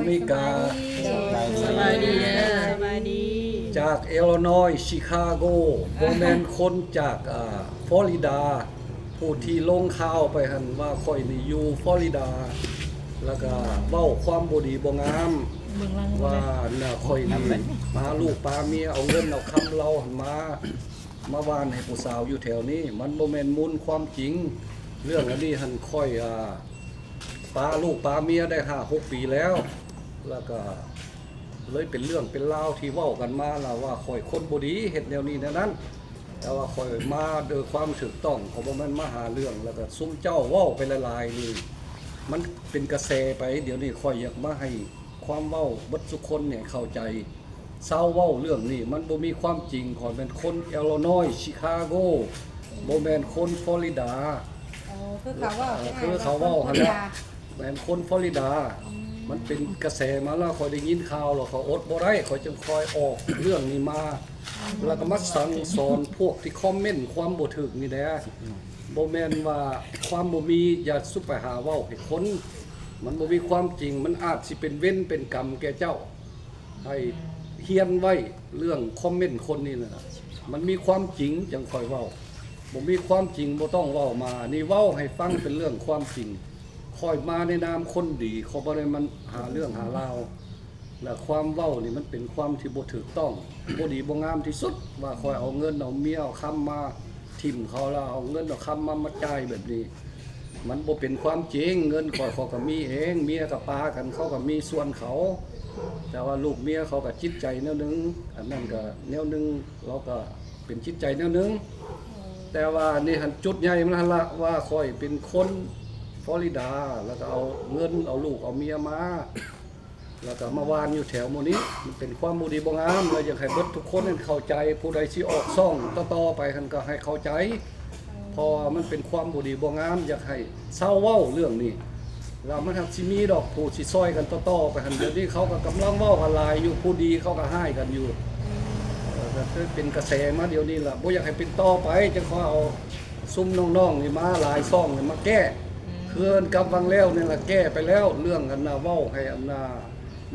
ເມກາ ສະບາຍດີເດີ ສະບາຍດີ ຈາກ Illinois Chicago ບໍ່ແມ່ນຄົນຈາກ ອ່າ Florida ຜູ້ທີ່ລົງຂ່າວໄປຫັ້ນວ່າຂ້ອຍນີ້ຢູ່ Florida ແລ້ວກໍເວົ້າຄວາມບໍ່ດີບໍ່ງາມ ເບິ່ງຫຼັງ ວ່າ ວ່າຂ້ອຍນີ້ປາລູກປາເມຍ ເອົາເງິນເອົາຄຳລາວຫັ້ນມາ ມາຫວ່ານໃຫ້ຜູ້ສາວຢູ່ແຖວນີ້ ມັນບໍ່ແມ່ນມູນຄວາມຈິງ. ເລື່ອງອັນນີ້ຫັ້ນ ຂ້ອຍ ອ່າ ປາລູກປາເມຍໄດ້ຫ້າຫົກປີແລ້ວ ແລ້ວກໍເລີຍເປັນເລື່ອງເປັນລາວທີ່ເວົ້າກັນມາລະວ່າຂ້ອຍຄົນບໍ່ດີ ເຮັດແນວນີ້ແນວນັ້ນ ແຕ່ວ່າຂ້ອຍມາໂດຍຄວາມຖືກຕ້ອງ ຂ້ອຍບໍ່ແມ່ນມາຫາເລື່ອງ. ແລ້ວກໍຊຸມເຈົ້າເວົ້າໄປຫຼາຍໆນີ້ ມັນເປັນກະແສໄປ. ດຽວນີ້ຂ້ອຍຢາກມາໃຫ້ຄວາມເວົ້າເບິດທຸກຄົນໃຫ້ເຂົ້າໃຈ ເຊົາເວົ້າເລື່ອງນີ້ ມັນບໍ່ມີຄວາມຈິງ. ຂ້ອຍແມ່ນຄົນ Illinois Chicago ບໍ່ແມ່ນຄົນ Florida. ອໍ ຄືເຂົາເວົ້າ ເອີ ຄືເຂົາເວົ້າຫັ້ນແຫຼະ ແມ່ນຄົນ Florida. ອືມ ມັນເປັນກະແສມາແລ້ວ ຂ້ອຍໄດ້ຍິນຂ່າວແລ້ວ ຂ້ອຍອົດບໍ່ໄດ້ ຂ້ອຍຈຶ່ງຄ່ອຍອອກເລື່ອງນີ້ມາ ແລ້ວກໍມາສັ່ງສອນພວກທີ່ຄອມເມັນຄວາມບໍ່ຖືກນີ້ແຫຼະ. ບໍ່ແມ່ນວ່າຄວາມບໍ່ມີ ຢ່າສຸໄປຫາເວົ້າໃຫ້ຄົນ ມັນບໍ່ມີຄວາມຈິງ ມັນອາດຊິເປັນເວນເປັນກຳແກ່ເຈົ້າ. ໃຫ້ຮຽນໄວ້ເລື່ອງຄອມເມັນຄົນນີ້ນະ ມັນມີຄວາມຈິງຈັ່ງຄ່ອຍເວົ້າ ບໍ່ມີຄວາມຈິງບໍ່ຕ້ອງເວົ້າມາ. ນີ້ເວົ້າໃຫ້ຟັງເປັນເລື່ອງຄວາມຈິງ ຂ້ອຍມາໃນນາມຄົນດີ ຂ້ອຍບໍ່ໄດ້ມາຫາເລື່ອງຫາລາວ ແລະ ຄວາມເວົ້ານີ້ມັນເປັນຄວາມທີ່ບໍ່ຖືກຕ້ອງ ບໍ່ດີບໍ່ງາມທີ່ສຸດ ວ່າຂ້ອຍເອົາເງິນເອົາເມຍເອົາຄຳມາຖິ້ມເຂົາ ແລ້ວເອົາເງິນເອົາຄຳມາ ມາຈ່າຍແບບນີ້. ມັນບໍ່ເປັນຄວາມຈິງ ເງິນຂ້ອຍ ຂ້ອຍກໍມີເອງ ເມຍກໍປາກັນ ເຂົາກໍມີສ່ວນເຂົາ ແຕ່ວ່າລູກເມຍເຂົາກໍຈິດໃຈແນວໜຶ່ງ ອັນນັ້ນກໍແນວໜຶ່ງ ລາວກໍເປັນຈິດໃຈແນວໜຶ່ງ. ແຕ່ວ່ານີ້ຫັ້ນ ຈຸດໃຫຍ່ມັນຫັ້ນລະ ວ່າຂ້ອຍເປັນຄົນຟລໍຣິດາ ແລ້ວກໍເອົາເງິນເອົາລູກເອົາເມຍມາ ແລ້ວກໍມາຫວ່ານຢູ່ແຖວໝູ່ນີ້ ມັນເປັນຄວາມບໍ່ດີບໍ່ງາມ ແລ້ວຢາກໃຫ້ເບິດທຸກຄົນນັ້ນເຂົ້າໃຈ ຜູ້ໃດຊິອອກຊ່ອງຕໍ່ໆໄປຫັ້ນກໍໃຫ້ເຂົ້າໃຈ ເພາະວ່າມັນເປັນຄວາມບໍ່ດີບໍ່ງາມ ຢາກໃຫ້ເຊົາເວົ້າເລື່ອງນີ້ ແລ້ວມັນຫາກຊິມີດອກຜູ້ຊິຊ່ອຍກັນຕໍ່ໆໄປຫັ້ນ ດຽວນີ້ເຂົາກໍກຳລັງເວົ້າກັນຫຼາຍຢູ່ ຜູ້ດີເຂົາກໍຮ້າຍກັນຢູ່ ເອີ ກໍເລີຍເປັນກະແສມາດຽວນີ້ລະ ບໍ່ຢາກໃຫ້ເປັນຕໍ່ໄປ ຈຶ່ງຂໍເອົາຊຸມນ້ອງໆນີ້ມາຫຼາຍຊ່ອງນີ້ມາແກ້ ອືມ ຄືກັບຫວ່າງແລ້ວນີ້ລະ ແກ້ໄປແລ້ວ ເລື່ອງອັນນ່າເວົ້າໃຫ້ອັນນ່າ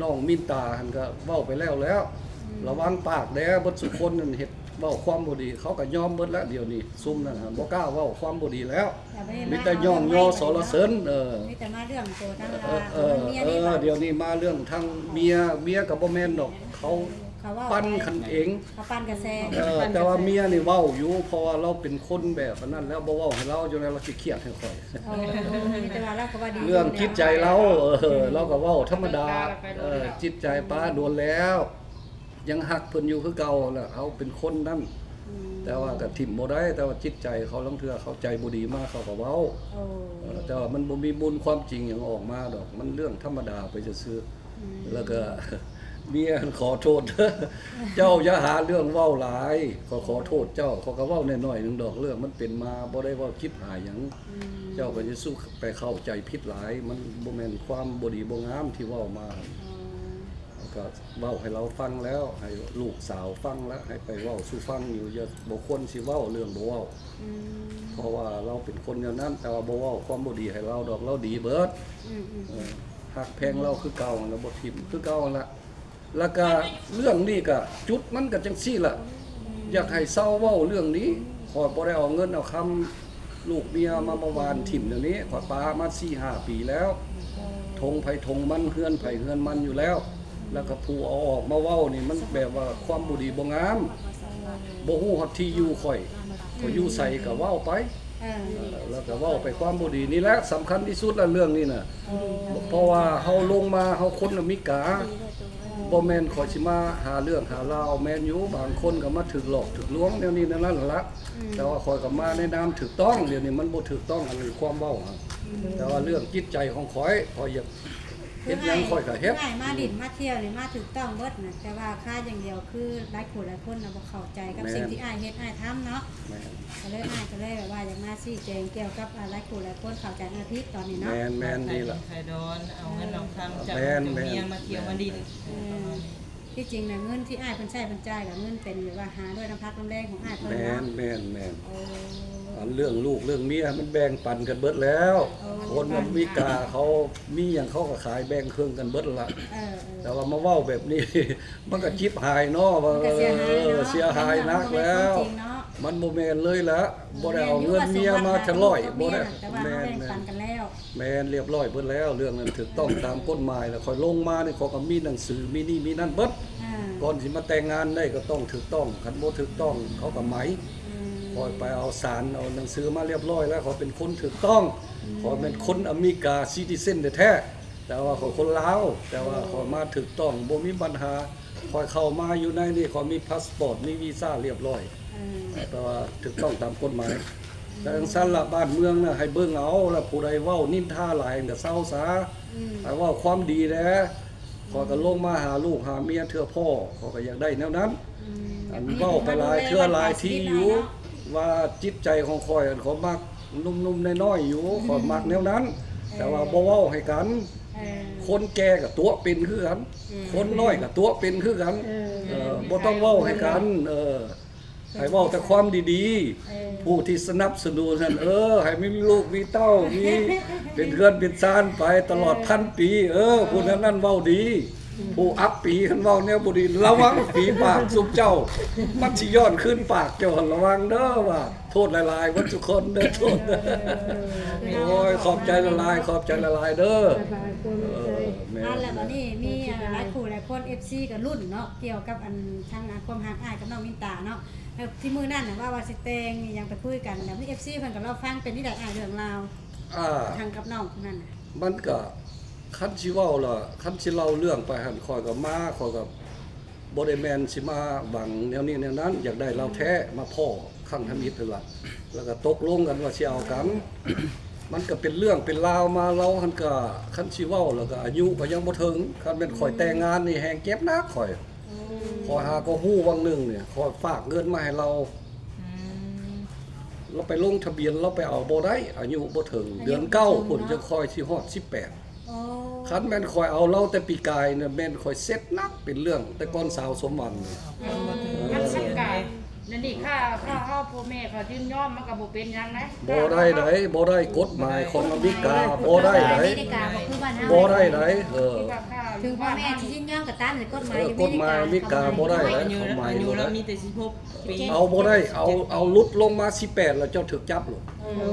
ນ້ອງມິນຕາຫັ້ນກໍເວົ້າໄປແລ້ວແລ້ວ ອືມ ລະວັງປາກແດ່ ເບິດຊຸຄົນນັ້ນເຮັດເວົ້າຄວາມບໍ່ດີ ເຂົາກໍຍອມເບິດແລ້ວ ດຽວນີ້ຊຸມນັ້ນຫັ້ນບໍ່ກ້າເວົ້າຄວາມບໍ່ດີແລ້ວ ມີແຕ່ຍ້ອງຍໍສັນລະເສີນ ເອີ ມີແຕ່ມາເລື່ອງໂຕທາງ ເອີ ເອີ ດຽວນີ້ມາເລື່ອງທາງເມຍ ເມຍກໍບໍ່ແມ່ນດອກ ເຂົາ ເຂົາເວົ້າປັ່ນກັນເອງ ເຂົາປັ່ນກະແສ ເອີ ແຕ່ວ່າເມຍນີ້ເວົ້າຢູ່ ເພາະວ່າລາວເປັນຄົນແບບອັນນັ້ນແລ້ວ ບໍ່ເວົ້າໃຫ້ລາວ ຈັ່ງໃດລາວຊິຄຽດໃຫ້ຂ້ອຍ ເອີ ມີແຕ່ວ່າລາວກໍວ່າດີ ເລື່ອງຈິດໃຈລາວ ເອີ ລາວກໍເວົ້າທຳມະດາ ເອີ ຈິດໃຈປ້າໂດນແລ້ວ ຍັງຮັກເພິ່ນຢູ່ຄືເກົ່າແຫຼະ ເຮົາເປັນຄົນນັ້ນ ອືມ ແຕ່ວ່າກໍຖິ້ມບໍ່ໄດ້ ແຕ່ວ່າຈິດໃຈເຂົາ ລາງເທື່ອເຂົາໃຈບໍ່ດີມາ ເຂົາກໍເວົ້າ ໂອ້ ເອີ ແຕ່ວ່າມັນບໍ່ມີມູນຄວາມຈິງຫຍັງອອກມາດອກ ມັນເລື່ອງທຳມະດາໄປຊື່ໆ ອືມ ແລ້ວກໍເມຍຂໍໂທດ ເຈົ້າຢ່າຫາເລື່ອງເວົ້າຫຼາຍ ຂໍ ຂໍໂທດເຈົ້າ ເຂົາກໍເວົ້າໜ້ອຍໆໜຶ່ງດອກ ເລື່ອງມັນເປັນມາ ບໍ່ໄດ້ເວົ້າຈິບຫາຍຫຍັງ ອືມ ເຈົ້າກໍຢ່າສູ່ໄປເຂົ້າໃຈຜິດຫຼາຍ ມັນບໍ່ແມ່ນຄວາມບໍ່ດີບໍ່ງາມທີ່ເວົ້າມາ ອໍ ກໍເວົ້າໃຫ້ລາວຟັງແລ້ວ ໃຫ້ລູກສາວຟັງແລ້ວ ໃຫ້ໄປເວົ້າສູ່ຟັງຢູ່ ຢ່າ ບໍ່ຄວນຊິເວົ້າເລື່ອງບໍ່ເວົ້າ ອືມ ເພາະວ່າລາວເປັນຄົນແນວນັ້ນ ແຕ່ວ່າບໍ່ເວົ້າຄວາມບໍ່ດີໃຫ້ລາວດອກ ລາວດີເບິດ ອືມໆ ເອີ ຮັກແພງລາວຄືເກົ່າ ລາວບໍ່ຖິ້ມຄືເກົ່າຫັ້ນລະ ແລ້ວກະເລື່ອງນີ້ກະ ຈຸດມັນກະຈັ່ງຊີ້ລະ ອືມ ຢາກໃຫ້ເຊົາເວົ້າເລື່ອງນີ້ ຂ້ອຍບໍ່ໄດ້ເອົາເງິນເອົາຄຳ ລູກເມຍມາ ມາຫວ່ານຖິ້ມແນວນີ້ ຂ້ອຍປາມາສີ່ຫ້າປີແລ້ວ ໂອ້ ທົ່ງໃຜທົ່ງມັນ ເຮືອນໃຜເຮືອນມັນຢູ່ແລ້ວ ແລ້ວກໍຜູ້ເອົາອອກມາເວົ້ານີ້ ມັນແບບວ່າຄວາມບໍ່ດີບໍ່ງາມ ບໍ່ຮູ້ຮອດທີ່ຢູ່ຂ້ອຍ ຂ້ອຍຢູ່ໃສກໍເວົ້າໄປ ເອີ ເອີ ແລ້ວກໍເວົ້າໄປຄວາມບໍ່ດີ ນີ້ແຫຼະສຳຄັນທີ່ສຸດລະ ເລື່ອງນີ້ນະ ໂອ້ ເພາະວ່າເຮົາລົງມາ ເຮົາຄົນອາເມລິກາ ບໍ່ແມ່ນຂ້ອຍຊິມາຫາເລື່ອງຫາລາວ ແມ່ນຢູ່ ບາງຄົນກໍມາຖືກຫຼອກຖືກລວງແນວນີ້ແນວນັ້ນລະ ອືມ ແຕ່ວ່າຂ້ອຍກໍມາໃນນາມຖືກຕ້ອງ ດຽວນີ້ມັນບໍ່ຖືກຕ້ອງ ອັນນີ້ຄວາມເວົ້າ ອືມ ແຕ່ວ່າເລື່ອງຈິດໃຈຂອງຂ້ອຍ ຂ້ອຍຢາກເຮັດຫຍັງຂ້ອຍກໍເຮັດ ອ້າຍມາຫຼິ້ນມາທ່ຽວນີ້ມາຖືກຕ້ອງເບິດນະ ແຕ່ວ່າຄາດຢ່າງດຽວຄືຫຼາຍຜູ້ຫຼາຍຄົນນະບໍ່ເຂົ້າໃຈກັບ ແມ່ນ ສິ່ງທີ່ອ້າຍເຮັດອ້າຍທຳເນາະ ແມ່ນ ກໍເລີຍ ອ້າຍກໍເລີຍແບບວ່າຢາກມາຊີ້ແຈງກ່ຽວກັບ ອ່າ ຫຼາຍຜູ້ຫຼາຍຄົນເຂົ້າໃຈອ້າຍຜິດຕອນນີ້ເນາະ ແມ່ນໆ ນີ້ລະ ຂາຍດອນ ເອົາເງິນເອົາຄຳຈາກ ແມ່ນໆ ເຈົ້າເມຍມາທ່ຽວມາຫຼິ້ນ ແມ່ນໆ ປະມານນີ້ ທີ່ຈິງນະ ເງິນທີ່ອ້າຍເພິ່ນໃຊ້ເພິ່ນຈ່າຍ ກະເງິນເປັນແບບວ່າຫາດ້ວຍນ້ຳພັກນ້ຳແລງຂອງອ້າຍເພິ່ນເນາະ. ແມ່ນໆໆ ໂອ້ ອັນເລື່ອງລູກເລື່ອງເມຍມັນແບ່ງປັນກັນເບິດແລ້ວ. ໂອ້ ຄົນອາເມລິກາເຂົາມີຫຍັງເຂົາກະຂາຍແບ່ງເຄິ່ງກັນເບິດລະ. ເອີໆ ແຕ່ວ່າມາເວົ້າແບບນີ້ ມັນກະຈິບຫາຍເນາະ ວ່າ ມັນກະເສຍຫາຍເນາະ ເສຍຫາຍໜັກແລ້ວ. ມັນບໍ່ແມ່ນເລີຍລະ ບໍ່ໄດ້ເອົາເງິນເມຍມາທະລອຍ ບໍ່ໄດ້ ແມ່ນ ແມ່ນ ແມ່ນ ລຽບຮ້ອຍເບິດແລ້ວ ເລື່ອງນັ້ນຖືກຕ້ອງຕາມກົດໝາຍແລ້ວ. ຂ້ອຍລົງມານີ້ ຂ້ອຍກະມີໜັງສື ມີນີ້ມີນັ້ນເບິດ. ກ່ອນຊິມາແຕ່ງງານໄດ້ກະຕ້ອງຖືກຕ້ອງ ຄັນບໍ່ຖືກຕ້ອງເຂົາກະໄໝ. ຂ້ອຍໄປເອົາສານ ເອົາໜັງສືມາລຽບຮ້ອຍແລ້ວ ຂ້ອຍເປັນຄົນຖືກຕ້ອງ. ຂ້ອຍແມ່ນຄົນອາເມລິກາ citizen ແທ້ໆ ແຕ່ວ່າຂ້ອຍຄົນລາວ ແຕ່ວ່າຂ້ອຍມາຖືກຕ້ອງ ບໍ່ມີບັນຫາ. ຂ້ອຍເຂົ້າມາຢູ່ໃນນີ້ ຂ້ອຍມີພາສປອດ ມີວີຊາລຽບຮ້ອຍ ແປວ່າຖືກຕ້ອງຕາມກົດໝາຍ. ແຕ່ຈັ່ງຊັ້ນລະ ບ້ານເມືອງນະ ໃຫ້ເບິ່ງເອົາລະ ຜູ້ໃດເວົ້ານິນທາຫຼາຍກະເຊົາຊະ ໃຫ້ເວົ້າຄວາມດີແດ່. ຂ້ອຍກະລົງມາຫາລູກຫາເມຍເທື່ອພໍ້ ຂ້ອຍກະຢາກໄດ້ແນວນັ້ນ. ອັນເວົ້າໄປຫຼາຍເທື່ອຫຼາຍທີຢູ່ ວ່າຈິດໃຈຂອງຂ້ອຍ ອັນຂ້ອຍມັກໜຸ່ມໆນ້ອຍໆຢູ່ ຂ້ອຍມັກແນວນັ້ນ. ແຕ່ວ່າບໍ່ເວົ້າໃຫ້ກັນ ຄົນແກ່ກະຕົວະເປັນຄືກັນ ຄົນນ້ອຍກະຕົວະເປັນຄືກັນ. ບໍ່ຕ້ອງເວົ້າໃຫ້ກັນ ໃຫ້ເວົ້າແຕ່ຄວາມດີໆ. ຜູ້ທີ່ສະໜັບສະໜູນຫັ້ນ ເອີ ໃຫ້ມີລູກມີເຕົ້າ ມີເປັນເຮືອນເປັນຊານໄປຕະຫຼອດພັນປີ ເອີ ຜູ້ນັ້ນນັ້ນເວົ້າດີ. ຜູ້ອັບປີຫັ້ນເວົ້າແນວບໍ່ດີ ລະວັງຝີປາກຊຸມເຈົ້າ ມັນຊິຍ້ອນຄືນປາກເຈົ້າ ລະວັງເດີວ່າ. ໂທດຫຼາຍໆ ເບິດທຸກຄົນເດີ ໂທດ. ໂອ້ຍ ຂອບໃຈຫຼາຍໆ ຂອບໃຈຫຼາຍໆເດີ. ແມ່ນ ແລ້ວບາດນີ້ມີຫຼາຍຄູ່ຫຼາຍຄົນ ເອັຟຊີ ກະລຸ້ນເນາະ ກ່ຽວກັບອັນທາງຄວາມຮັກອ້າຍກັບນ້ອງມິນຕາເນາະ. ແລ້ວທີ່ມື້ນັ້ນນະ ວ່າ ວ່າຊິແຕ່ງອີ່ຫຍັງໄປຄຸຍກັນ ແລ້ວມີ ເອັຟຊີ ເພິ່ນກະລໍຟັງ ເປັນຈັ່ງໃດອ້າຍ ເລື່ອງລາວ ອ່າ ທາງກັບນ້ອງຜູ້ນັ້ນນະ? ມັນກະ ຄັນຊິເວົ້າລະ ຄັນຊິເລົ່າເລື່ອງໄປຫັ້ນ ຂ້ອຍກະມາ ຂ້ອຍກະບໍ່ໄດ້ແມ່ນຊິມາຫວັງແນວນີ້ແນວນັ້ນ ຢາກໄດ້ລາວແທ້ ມາພໍ້ຄັ້ງທຳອິດຫັ້ນລະ ແລ້ວກະຕົກລົງກັນວ່າຊິເອົາກັນ. ມັນກະເປັນເລື່ອງເປັນລາວມາ ລາວຫັ້ນກະ ຄັນຊິເວົ້າລະກະອາຍຸກະຍັງບໍ່ເຖິງ. ຄັນແມ່ນຂ້ອຍແຕ່ງງານນີ້ແຮ່ງເຈັບໜັກຂ້ອຍ. ຂ້ອຍຫາກໍຮູ້ຫວ່າງໜຶ່ງນີ້ ຂ້ອຍຝາກເງິນມາໃຫ້ລາວ ລາວໄປລົງທະບຽນ ລາວໄປເອົາບໍ່ໄດ້ ອາຍຸບໍ່ເຖິງ ເດືອນເກົ້າພຸ້ນ ຈັ່ງຄ່ອຍຊິຮອດສິບແປດ. ຄັນແມ່ນຂ້ອຍເອົາລາວແຕ່ປີກາຍນະ ແມ່ນຂ້ອຍເຊັດໜັກເປັນເລື່ອງ ແຕ່ກ່ອນສາວສົມຫວັງນີ້. ມັນ ມັນກະ ອັນນີ້ ຖ້າ ຖ້າເຮົາ ພໍ່ແມ່ເຂົາຍິນຍອມ ມັນກະບໍ່ເປັນຫຍັງໃດ. ບໍ່ໄດ້ໃດ ບໍ່ໄດ້ ກົດໝາຍຂອງອາເມລິກາ ບໍ່ໄດ້ໃດ ອາເມລິກາບໍ່ຄືບ້ານເຮົາ ບໍ່ໄດ້ໃດ. ເອີ ເຖິງພໍ່ແມ່ຊິຍິນຍອມກະຕາມ ແຕ່ກົດໝາຍ ເອີ ກົດໝາຍອາເມລິກາບໍ່ໄດ້ໃດ ເຂົາໝາຍຢູ່ໃດ ມີແຕ່ສິບຫົກ ເອົາບໍ່ໄດ້ ເອົາ ເອົາຫຼຸດລົງມາສິບແປດແລ້ວເຈົ້າຖືກຈັບໂລດ. ເອີ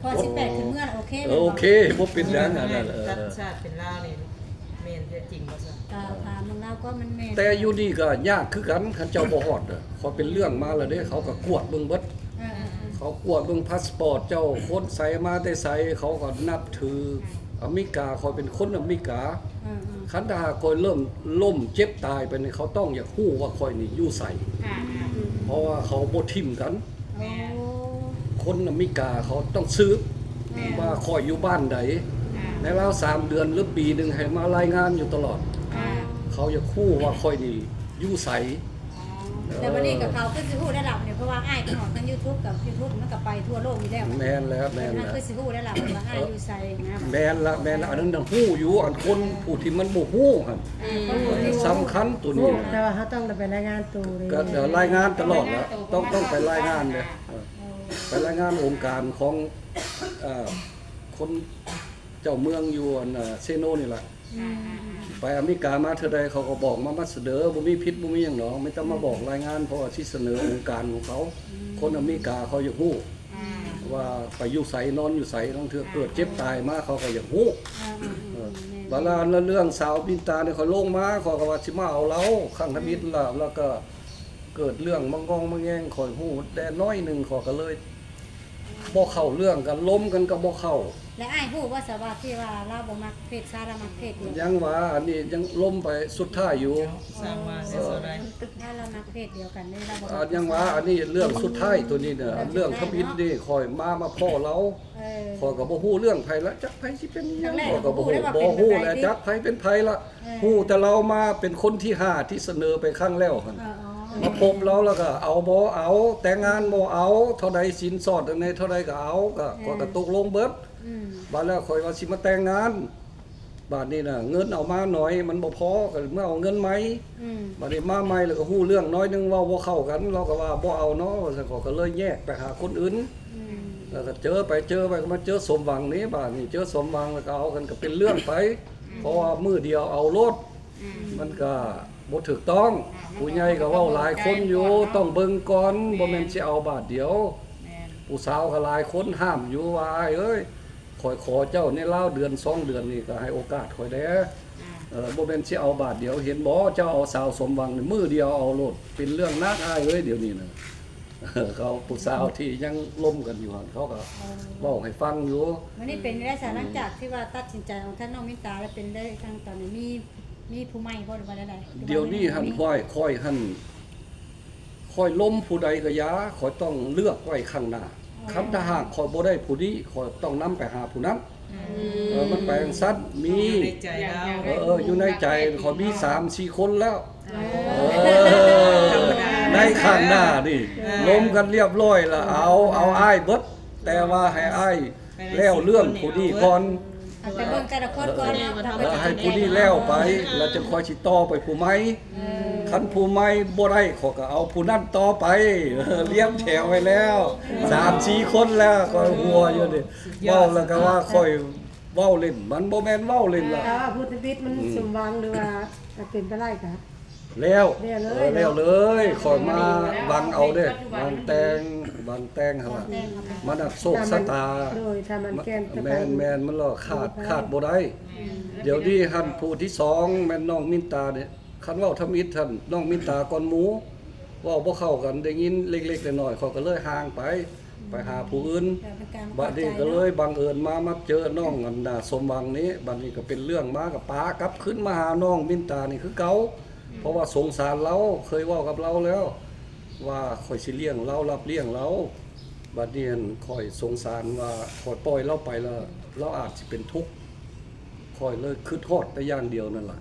ພໍສິບແປດຂຶ້ນເມືອໂອເຄ ເອີ ໂອເຄ ບໍ່ເປັນຫຍັງອັນນັ້ນ. ເອີ ສັນຊາດເປັນລາວນີ້ແມ່ນແທ້ຈິງບໍ່ຊະ? ກະຖາມເມືອງລາວກໍມັນແມ່ນ ແຕ່ຢູ່ນີ້ກະຍາກຄືກັນ ຄັນເຈົ້າບໍ່ຮອດ. ເອີ ຂ້ອຍເປັນເລື່ອງມາແລ້ວເດ້ ເຂົາກະກວດເບິ່ງເບິດ. ເອີ ເຂົາກວດເບິ່ງພາສປອດເຈົ້າ ຄົນໃສມາແຕ່ໃສ ເຂົາກະນັບຖື ອາເມລິກາ ຂ້ອຍເປັນຄົນອາເມລິກາ. ຄັນຖ້າຫາກຂ້ອຍເລີ່ມລົ້ມເຈັບຕາຍໄປນີ້ ເຂົາຕ້ອງຢາກຮູ້ວ່າຂ້ອຍນີ້ຢູ່ໃສ ເພາະວ່າເຂົາບໍ່ຖິ້ມກັນ. ຄົນອາເມລິກາເຂົາຕ້ອງສືບວ່າຂ້ອຍຢູ່ບ້ານໃດ ໃນລາວສາມເດືອນ ຫຼື ປີໜຶ່ງໃຫ້ມາລາຍງານຢູ່ຕະຫຼອດ. ເຂົາຢາກຮູ້ວ່າຂ້ອຍນີ້ຢູ່ໃສ. ແລ້ວບາດນີ້ກະເຂົາຄືຊິຮູ້ໄດ້ລະ ເພາະວ່າອ້າຍກະອອກທາງຢູທູບ ກະຢູທູບມັນກະໄປທົ່ວໂລກຢູ່ແລ້ວ. ແມ່ນແລ້ວ ແມ່ນແລ້ວ ຄືຊິຮູ້ໄດ້ລະວ່າອ້າຍຢູ່ໃສນະ. ແມ່ນລະ ແມ່ນລະ ອັນນັ້ນນະຮູ້ຢູ່ ອັນຄົນຜູ້ທີ່ມັນບໍ່ຮູ້ຫັ້ນ ສຳຄັນໂຕນີ້. ແຕ່ວ່າເຮົາຕ້ອງໄດ້ໄປລາຍງານໂຕເດ້ ກະລາຍງານຕະຫຼອດລະ ຕ້ອງ ຕ້ອງໄປລາຍງານເດ້. ເອີ ໄປລາຍງານອົງການຂອງ ເອີ ຄົນເຈົ້າເມືອງຢູ່ອັນ ເຊໂນນີ້ລະ. ໄປອາເມລິກາມາເທື່ອໃດ ເຂົາກະບອກມາ ມາສະເໜີ ບໍ່ມີຜິດບໍ່ມີຫຍັງດອກ ມີແຕ່ມາບອກລາຍງານ ເພາະວ່າຊິສະເໜີອົງການຂອງເຂົາ. ຄົນອາເມລິກາເຂົາຢາກຮູ້ວ່າໄປຢູ່ໃສ ນອນຢູ່ໃສ ລາງເທື່ອເກີດເຈັບຕາຍມາ ເຂົາກະຢາກຮູ້. ເອີ ບາດລະເລື່ອງສາວມິນຕານີ້ ຂ້ອຍລົງມາ ຂ້ອຍກະວ່າຊິມາເອົາລາວຄັ້ງທຳອິດລະ ແລ້ວກະເກີດເລື່ອງມາງອງມາແງງ ຂ້ອຍຮູ້ແຕ່ໜ້ອຍໜຶ່ງ ຂ້ອຍກະເລີຍ ບໍ່ເຂົ້າເລື່ອງກັນ ລົມກັນກະບໍ່ເຂົ້າ. ແລະອ້າຍຮູ້ບໍ່ຊະວ່າທີ່ວ່າລາວບໍ່ມັກເພດຊາຍ ລາວມັກເພດດຽວ? ຍັງວ່າ ອັນນີ້ຍັງລົມໄປສຸດທ້າຍຢູ່. ລາວມັກເພດດຽວກັນເດ້ ລາວບໍ່ມັກ. ຍັງວ່າ ອັນນີ້ເລື່ອງສຸດທ້າຍໂຕນີ້ນະ ເລື່ອງທຳອິດນີ້ ຂ້ອຍມາ ມາພໍ້ລາວ ຂ້ອຍກະບໍ່ຮູ້ເລື່ອງໃຜລະ ຈັກໃຜຊິເປັນຫຍັງ ຂ້ອຍກະບໍ່ຮູ້ ບໍ່ຮູ້ແຫຼະ ຈັກໃຜເປັນໃຜລະ. ເອີ ຮູ້ແຕ່ລາວມາເປັນຄົນທີຫ້າທີ່ສະເໜີໄປຄັ້ງແລ້ວຫັ້ນ. ເອີ ມາພົບລາວລະກະເອົາບໍ່ເອົາ ແຕ່ງງານບໍ່ເອົາ ເທົ່າໃດສິນສອດອັນໃດເທົ່າໃດກະເອົາ ກະ ເອີ ຂ້ອຍກະຕົກລົງເບິດ. ບາດແລ້ວຂ້ອຍວ່າຊິມາແຕ່ງງານ ບາດນີ້ນະ ເງິນເອົາມາໜ້ອຍ ມັນບໍ່ພໍ ກໍເມືອເອົາເງິນໃໝ່. ອືມ ບາດນີ້ມາໃໝ່ ແລ້ວກໍຮູ້ເລື່ອງໜ້ອຍໜຶ່ງ ເວົ້າບໍ່ເຂົ້າກັນ ລາວກໍວ່າບໍ່ເອົາເນາະ ວ່າຊັ້ນ ຂ້ອຍກໍເລີຍແຍກໄປຫາຄົນອື່ນ. ອືມ ແລ້ວກໍເຈີໄປເຈີໄປ ກໍມາເຈີສົມຫວັງນີ້ ບາດນີ້ເຈີສົມຫວັງ ແລ້ວກໍເອົາກັນ ກໍເປັນເລື່ອງໄປ. ອືມ ເພາະວ່າມື້ດຽວເອົາໂລດ ອືມ ມັນກໍບໍ່ຖືກຕ້ອງ. ອ່າ ຜູ້ໃຫຍ່ກໍເວົ້າຫຼາຍຄົນຢູ່ ຕ້ອງເບິ່ງກ່ອນ ແມ່ນ ບໍ່ແມ່ນຊິເອົາບາດດຽວ. ແມ່ນ ຜູ້ສາວກໍຫຼາຍຄົນຫ້າມຢູ່ວ່າ ອ້າຍເອີຍ ຂ້ອຍຂໍເຈົ້າໃນລາວເດືອນສອງເດືອນນີ້ ກໍໃຫ້ໂອກາດຂ້ອຍແດ່. ອ່າ ເອີ ບໍ່ແມ່ນຊິເອົາບາດດຽວ ເຫັນບໍ່ ເຈົ້າເອົາສາວສົມຫວັງນີ້ ມື້ດຽວເອົາໂລດ. ເປັນເລື່ອງໜັກ ອ້າຍເອີຍ ດຽວນີ້ນະ. ເຂົາຜູ້ສາວທີ່ຍັງລົມກັນຢູ່ຫັ້ນ ເຂົາກໍ ເອີ ເວົ້າໃຫ້ຟັງຢູ່. ມື້ນີ້ເປັນໄດ້ຊະ ອືມ ຫຼັງຈາກທີ່ວ່າຕັດສິນໃຈອອກທາງນ້ອງມິນຕາແລ້ວ ເປັນໄດ້ທາງຕອນນີ້ ມີ ມີຜູ້ໃໝ່ບໍ່ ຫຼືວ່າແນວໃດ? ດຽວນີ້ຫັ້ນ ຂ້ອຍ ຂ້ອຍຫັ້ນ ຂ້ອຍລົມຜູ້ໃດກໍຢ່າ ຂ້ອຍຕ້ອງເລືອກໄວ້ຂ້າງໜ້າ. ອໍ ຄັນຖ້າຫາກຂ້ອຍບໍ່ໄດ້ຜູ້ນີ້ ຂ້ອຍຕ້ອງນຳໄປຫາຜູ້ນັ້ນ. ອືມ ເອີ ມັນໄປຈັ່ງຊັ້ນ ມີ ຢູ່ໃນໃຈລາວ ເອີ ຢູ່ໃນໃຈຂ້ອຍມີສາມສີ່ຄົນແລ້ວ. ອໍ ເອີ ໃນຂ້າງໜ້ານີ້ ເອີ ລົມກັນລຽບຮ້ອຍລະ ເອົາ ເອົາອ້າຍເບິດ ແຕ່ວ່າໃຫ້ອ້າຍ ແລ້ວເລື່ອງຜູ້ນີ້ກ່ອນ ເອົາແຕ່ເບິ່ງແຕ່ລະຄົນກ່ອນເນາະ ເອີ ໃຫ້ຜູ້ນີ້ແລ້ວໄປ ແລ້ວຈັ່ງຄ່ອຍຊິຕໍ່ໄປຜູ້ໃໝ່. ເອີ ຄັນຜູ້ໃໝ່ບໍ່ໄດ້ ຂ້ອຍກໍເອົາຜູ້ນັ້ນຕໍ່ໄປ. ເອີ ລຽງແຖວໄວ້ແລ້ວ ສາມສີ່ຄົນແລ້ວ ຂ້ອຍຫົວຢູ່ນີ້. ເວົ້າແລ້ວກໍວ່າຂ້ອຍເວົ້າຫຼິ້ນ ມັນບໍ່ແມ່ນເວົ້າຫຼິ້ນລະ. ແຕ່ວ່າຜູ້ທຳອິດມັນ ອືມ ສົມຫວັງ ຫຼືວ່າເປັນໄປໄດ້ກະ ແລ້ວ ແລ້ວເລີຍ ເອີ ເນາະ ແລ້ວເລີຍ. ເອີ ຂ້ອຍມາຫວັງເອົາເດ້ ຫວັງແຕ່ງ ຫວັງແຕ່ງຫັ້ນລະ ມັນນະໂຊກຊະຕາ. ໂດຍ ຖ້າມັນແກ່ນ ແມ່ນໆ ມັນລະຂາດ ຂາດບໍ່ໄດ້. ອືມ ດຽວນີ້ຫັ້ນຜູ້ທີສອງແມ່ນນ້ອງມິນຕາເດ້. ຄັນເວົ້າທຳອິດຫັ້ນ ນ້ອງມິນຕາກ່ອນໝູ່ ເວົ້າບໍ່ເຂົ້າກັນ ໄດ້ຍິນເລັກໆນ້ອຍໆ ຂ້ອຍກໍເລີຍຫ່າງໄປ ໄປຫາຜູ້ອື່ນ. ແລ້ວເປັນການ ບາດນີ້ກໍເລີຍບັງເອີນມາ ມາເຈີນ້ອງອັນນາສົມຫວັງນີ້ ບາດນີ້ກໍເປັນເລື່ອງມາ ກໍປາກັບຄືນມາຫານ້ອງມິນຕານີ້ຄືເກົ່າ. ອືມ ເພາະວ່າສົງສານລາວ ເຄີຍເວົ້າກັບລາວແລ້ວວ່າຂ້ອຍຊິລ້ຽງລາວ ຮັບລ້ຽງລາວ. ບາດນີ້ຫັ້ນ ຂ້ອຍສົງສານວ່າຂ້ອຍປ່ອຍລາວໄປແລ້ວ ລາວອາດຊິເປັນທຸກ ຂ້ອຍເລີຍຄິດຮອດແຕ່ຢ່າງດຽວນັ້ນລະ.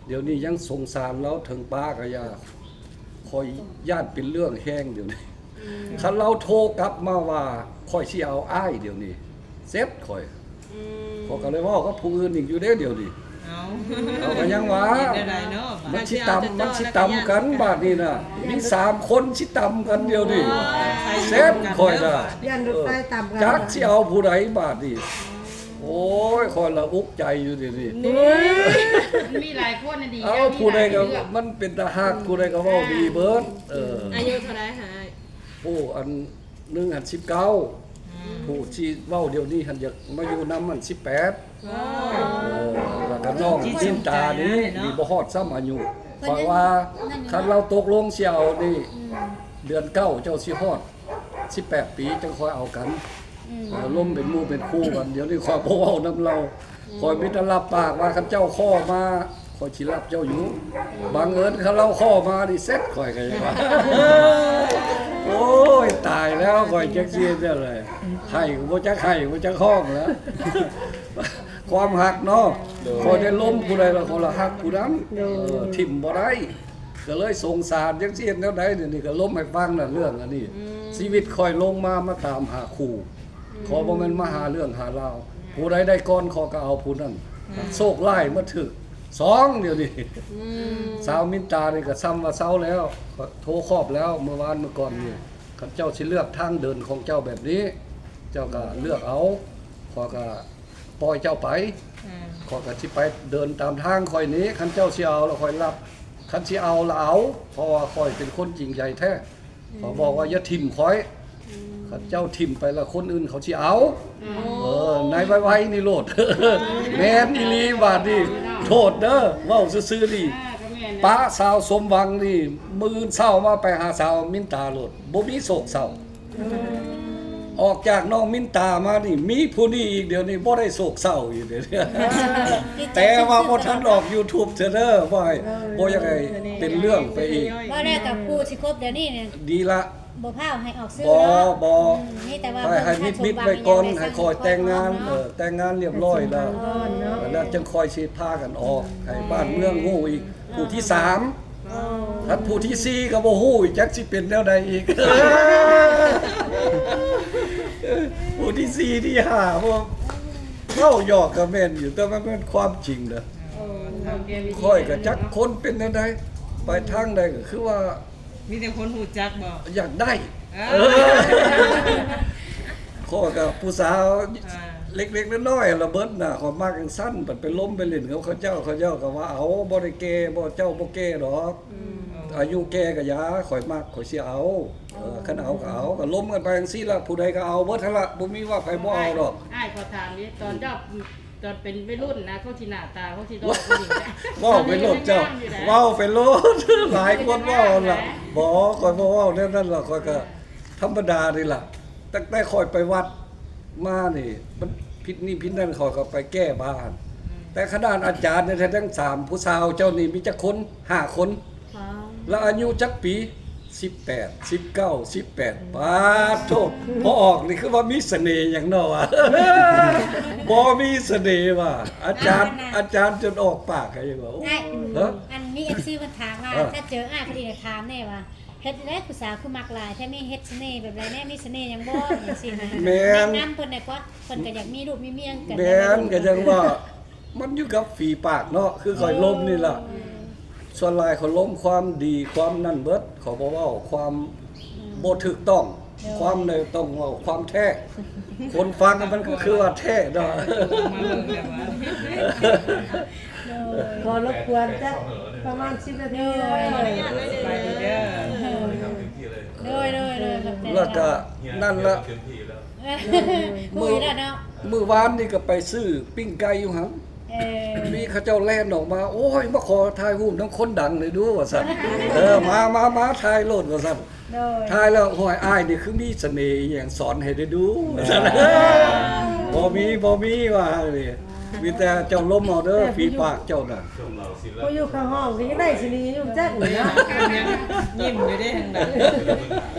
ດຽວນີ້ຍັງສົງສານລາວ ເຖິງປາກໍຢ່າ ຂ້ອຍຢ້ານເປັນເລື່ອງແຮງດຽວນີ້. ອືມ ຄັນລາວໂທກັບມາວ່າຂ້ອຍຊິເອົາອ້າຍ ດຽວນີ້ເສັດຂ້ອຍ. ອືມ ຂ້ອຍກໍເລີຍເວົ້າກັບຜູ້ອື່ນອີກຢູ່ເດ້ ດຽວນີ້. ເອົາ ເອົາ ກໍຍັງວ່າ ເຮັດແນວໃດເນາະ ມັນຊິຕຳ ມັນຊິຕຳກັນບາດນີ້ນະ. ມີສາມຄົນຊິຕຳກັນດຽວນີ້. ໂອ້ຍ ເສັດຂ້ອຍນະ. ຢ້ານລູກຊາຍຕຳກັນ ຈັກຊິເອົາຜູ້ໃດບາດນີ້. ໂອ້ຍ ຂ້ອຍລະອຸກໃຈຢູ່ດຽວນີ້. ນີ້ ມັນມີຫຼາຍຄົນນະດີ ເອົາ ແລ້ວມີຫຼາຍເລື່ອງ ຜູ້ໃດກໍມັນເປັນຕາຮັກ ອືມ ຜູ້ໃດກໍເວົ້າດີເບິດ. ເອີ ອາຍຸເທົ່າໃດຫາອ້າຍ? ໂອ້ ອັນໜຶ່ງຫັ້ນສິບເກົ້າ. ອືມ ຜູ້ທີ່ເວົ້າດຽວນີ້ຫັ້ນຢາກມາຢູ່ນຳຫັ້ນສິບແປດ. ວ້າວ ເອີ ແລ້ວກໍນ້ອງຈິນຕານີ້ ເນາະ ນີ້ບໍ່ຮອດຊ້ຳອາຍຸ. ເພາະວ່າຄັນລາວຕົກລົງຊິເອົານີ້ ອືມ ເດືອນເກົ້າເຈົ້າຊິຮອດ ສິບແປດປີຈັ່ງຄ່ອຍເອົາກັນ. ອືມ ເອີ ລົມເປັນໝູ່ເປັນຄູ່ກັນ. ດຽວນີ້ຂ້ອຍບໍ່ເວົ້ານຳລາວ. ອືມ ຂ້ອຍມີແຕ່ຮັບປາກວ່າ ຄັນເຈົ້າຂໍມາ ຂ້ອຍຊິຮັບເຈົ້າຢູ່. ອືມ ບັງເອີນຄັນລາວຂໍມານີ້ ເສັດຂ້ອຍກໍຍັງວ່າ. ໂອ້ຍ ຕາຍແລ້ວ ຂ້ອຍຈັກຊິເຮັດແນວໃດ. ໄຫ້ກໍບໍ່ຈັກໄຫ້ ບໍ່ຈັກຮ້ອງແລ້ວ. ຄວາມຮັກເນາະ. ໂດຍ ຂ້ອຍໄດ້ລົມຜູ້ໃດລະ ຂ້ອຍລະຮັກຜູ້ນັ້ນ. ໂດຍ ເອີ ຖິ້ມບໍ່ໄດ້. ກໍເລີຍສົງສານ ຈັກຊິເຮັດແນວໃດ. ດຽວນີ້ກໍລົມໃຫ້ຟັງນະ ເລື່ອງອັນນີ້. ອືມ ຊີວິດຂ້ອຍລົງມາ ມາຕາມຫາຄູ່. ອືມ ຂ້ອຍບໍ່ແມ່ນມາຫາເລື່ອງຫາລາວ. ອືມ ຜູ້ໃດໄດ້ກ່ອນ ຂ້ອຍກໍເອົາຜູ້ນັ້ນ. ອືມ ໂຊກຮ້າຍມາຖືກສອງດຽວນີ້. ອືມ ສາວມິນຕານີ້ກໍຊ້ຳວ່າເຊົາແລ້ວ. ຂ້ອຍໂທຄອບແລ້ວ ມື້ວານມື້ກ່ອນນີ້. ຄັນເຈົ້າຊິເລືອກທາງເດີນຂອງເຈົ້າແບບນີ້ ເຈົ້າກໍເລືອກເອົາ. ຂ້ອຍກໍ ປ່ອຍເຈົ້າໄປ. ອືມ ຂ້ອຍກໍຊິໄປເດີນຕາມທາງຂ້ອຍນີ້. ຄັນເຈົ້າຊິເອົາລະຂ້ອຍຮັບ ຄັນຊິເອົາລະເອົາ ເພາະວ່າຂ້ອຍເປັນຄົນຈິງໃຈແທ້. ອືມ ຂ້ອຍບອກວ່າຢ່າຖິ້ມຂ້ອຍ. ອືມ ຄັນເຈົ້າຖິ້ມໄປລະຄົນອື່ນເຂົາຊິເອົາ. ໂອ້ ເອີ ໃນໄວໆນີ້ໂລດ. ແມ່ນອີ່ຫຼີບາດນີ້. ໂທດເດີ ເວົ້າຊື່ໆນີ້. ອ່າ ກໍແມ່ນນະ ປະສາວສົມຫວັງນີ້ ມື້ອື່ນເຊົ້າມາໄປຫາສາວມິນຕາໂລດ ບໍ່ມີໂສກເສົ້າ. ອືມ ອອກຈາກນ້ອງມິນຕາມານີ້ ມີຜູ້ນີ້ອີກ ດຽວນີ້ບໍ່ໄດ້ໂສກເສົ້າອີກ ດຽວນີ້. ເອີ ແຕ່ວ່າບໍ່ທັນອອກຢູທູບເທື່ອເດີ ບໍ່ໃຫ້ ເອີ ບໍ່ຢາກໃຫ້ເປັນເລື່ອງໄປອີກ. ເວົ້າແລ້ວກັບຜູ້ຊິຄົບດຽວນີ້ນີ້ ດີລະ ບໍ່ພ້າວໃຫ້ອອກຊື່ເນາະ. ບໍ່ ບໍ່ ອືມ ມີແຕ່ວ່າ ໃຫ້ ໃຫ້ມິດໆໄວ້ກ່ອນ ໃຫ້ຄ່ອຍແຕ່ງງານ. ເອີ ແຕ່ງງານລຽບຮ້ອຍແລ້ວ ແຕ່ງງານກ່ອນເນາະ ແລ້ວຈັ່ງຄ່ອຍຊິພາກັນອອກ ໃຫ້ບ້ານເມືອງຮູ້ອີກ. ຜູ້ທີສາມ. ອໍ ຄັນຜູ້ທີສີ່ກໍບໍ່ຮູ້ອີກ ຈັກຊິເປັນແນວໃດອີກ. ຜູ້ທີສີ່ ທີຫ້າ ບໍ່ ເວົ້າຫຍອກກໍແມ່ນຢູ່ ແຕ່ມັນແມ່ນຄວາມຈິງເດີ. ເອີ ເຖົ້າແກ່ວິທີ ຂ້ອຍກໍຈັກຄົນເປັນແນວໃດ ໄປທາງໃດກໍຄືວ່າ ມີແຕ່ຄົນຮູ້ຈັກບໍ່? ຢາກໄດ້ ເອີ ເອີ ຂ້ອຍກໍຜູ້ສາວ ອ່າ ເລັກໆນ້ອຍໆລະເບິດນະ ຂ້ອຍມັກຈັ່ງຊັ້ນ. ບັດໄປລົມໄປຫຼິ້ນກັບເຂົາເຈົ້າ ເຂົາເຈົ້າກໍວ່າ ເອົາ ບໍ່ໄດ້ແກ່ບໍ່ ເຈົ້າບໍ່ແກ່ດອກ ອືມ ອາຍຸແກ່ກໍຢ່າ ຂ້ອຍມັກ ຂ້ອຍຊິເອົາ. ເອີ ຄັນເອົາກໍເອົາ ກໍລົມກັນໄປຈັ່ງຊີ້ລະ ຜູ້ໃດກໍເອົາເບິດຫັ້ນລະ ບໍ່ມີວ່າໃຜບໍ່ເອົາດອກ. ອ້າຍ ອ້າຍຂໍຖາມນີ້ ຕອນເຈົ້າ ຕອນເປັນໄວລຸ້ນນະ ເຂົາຊິໜ້າຕາ ເຂົາຊິຫຼໍ່ກວ່ານີ້ ເວົ້າໄປໂລດເຈົ້າ ເວົ້າໄປໂລດ ຫຼາຍຄົນເວົ້າຫັ້ນລະ. ບໍ່ ຂ້ອຍບໍ່ເວົ້າແນວນັ້ນດອກ ຂ້ອຍກໍ ເອີ ທຳມະດານີ້ລະ. ຕັ້ງແຕ່ຂ້ອຍໄປວັດມານີ້ ມັນຜິດນີ້ຜິດນັ້ນ ຂ້ອຍກໍໄປແກ້ບ້ານ. ອືມ ແຕ່ຂະໜາດອາຈານແທ້ໆ ທັງສາມຜູ້ສາວເຈົ້ານີ້ມີຈັກຄົນ? ຫ້າຄົນ. ວ້າວ ແລ້ວອາຍຸຈັກປີ? ສິບແປດ ສິບເກົ້າ ສິບແປດ. ປາດໂທດ ພໍອອກນີ້ຄືວ່າມີສະເໜ່ຫຍັງເນາະວະ. ບໍ່ມີສະເໜ່ວ່າ ອາຈານ ອາ ອາຈານຈົນອອກປາກໃຫ້ວ່າ ໂອ້ ອ້າຍ ຮະ ອັນມີເອັຟຊີເພິ່ນຖາມວ່າ ເອີ ຖ້າເຈີອ້າຍເພິ່ນອີກ ຖາມແດ່ວ່າ ເຮັດໃດຜູ້ສາວຄືມັກຫຼາຍແທ້ ມີເຮັດສະເໜ່ແບບໃດແດ່ ມີສະເໜ່ຫຍັງບໍ່ ຈັ່ງຊີ້ນະ. ແມ່ນ ແນະນຳເພິ່ນແດ່ກວ່າ ເພິ່ນກໍຢາກມີລູກມີເມຍຄືກັນ. ແມ່ນ ກໍຈັ່ງວ່າ ມັນຢູ່ກັບຝີປາກເນາະ ຄືຂ້ອຍລົມນີ້ລະ. ເອີ ສ່ວນຫຼາຍຂ້ອຍລົມຄວາມດີ ຄວາມນັ້ນເບິດ ຂ້ອຍບໍ່ເວົ້າຄວາມ ອືມ ບໍ່ຖືກຕ້ອງ. ໂດຍ ຄວາມໃດຕ້ອງເວົ້າຄວາມແທ້ ຄົນຟັງມັນກໍຄືວ່າແທ້ເນາະ. ໂດຍ ຂໍລົບກວນຈັກປະມານສິບນາທີເດີ. ໂດຍ ໂດຍ ໂດຍ ໂດຍ ຂອບໃຈ. ແລ້ວກໍນັ້ນລະ ເອີ ມື້ ມື້ວານນີ້ກໍໄປຊື້ປີ້ງໄກ່ຢູ່ຫັ້ນ. ເອີ ມີເຂົາເຈົ້າແລ່ນອອກມາ ໂອ້ຍ ມາຂໍຖ່າຍຮູບນຳຄົນດັງໜ່ອຍດູ ວ່າຊັ້ນ. ເອີ ມາ ມາ ມາ ຖ່າຍໂລດ ວ່າຊັ້ນ. ໂດຍ ຖ່າຍແລ້ວ ຫ້ວຍ ອ້າຍນີ້ຄືມີສະເໜ່ອີ່ຫຍັງ ສອນໃຫ້ໄດ້ດູ ເອີ ວ່າຊັ້ນ. ບໍ່ມີ ບໍ່ມີວ່ານີ້ ມີແຕ່ເຈົ້າລົມເອົາເດີ ຝີປາກເຈົ້ານະ. ຜູ້ຢູ່ຂ້າງຫ້ອງກໍຍັງໄດ້ສະເໜ່ຢູ່ຈັກນີ້ເນາະ ຍັງຍິ້ມຢູ່ເດ້ທາງນັ້ນ.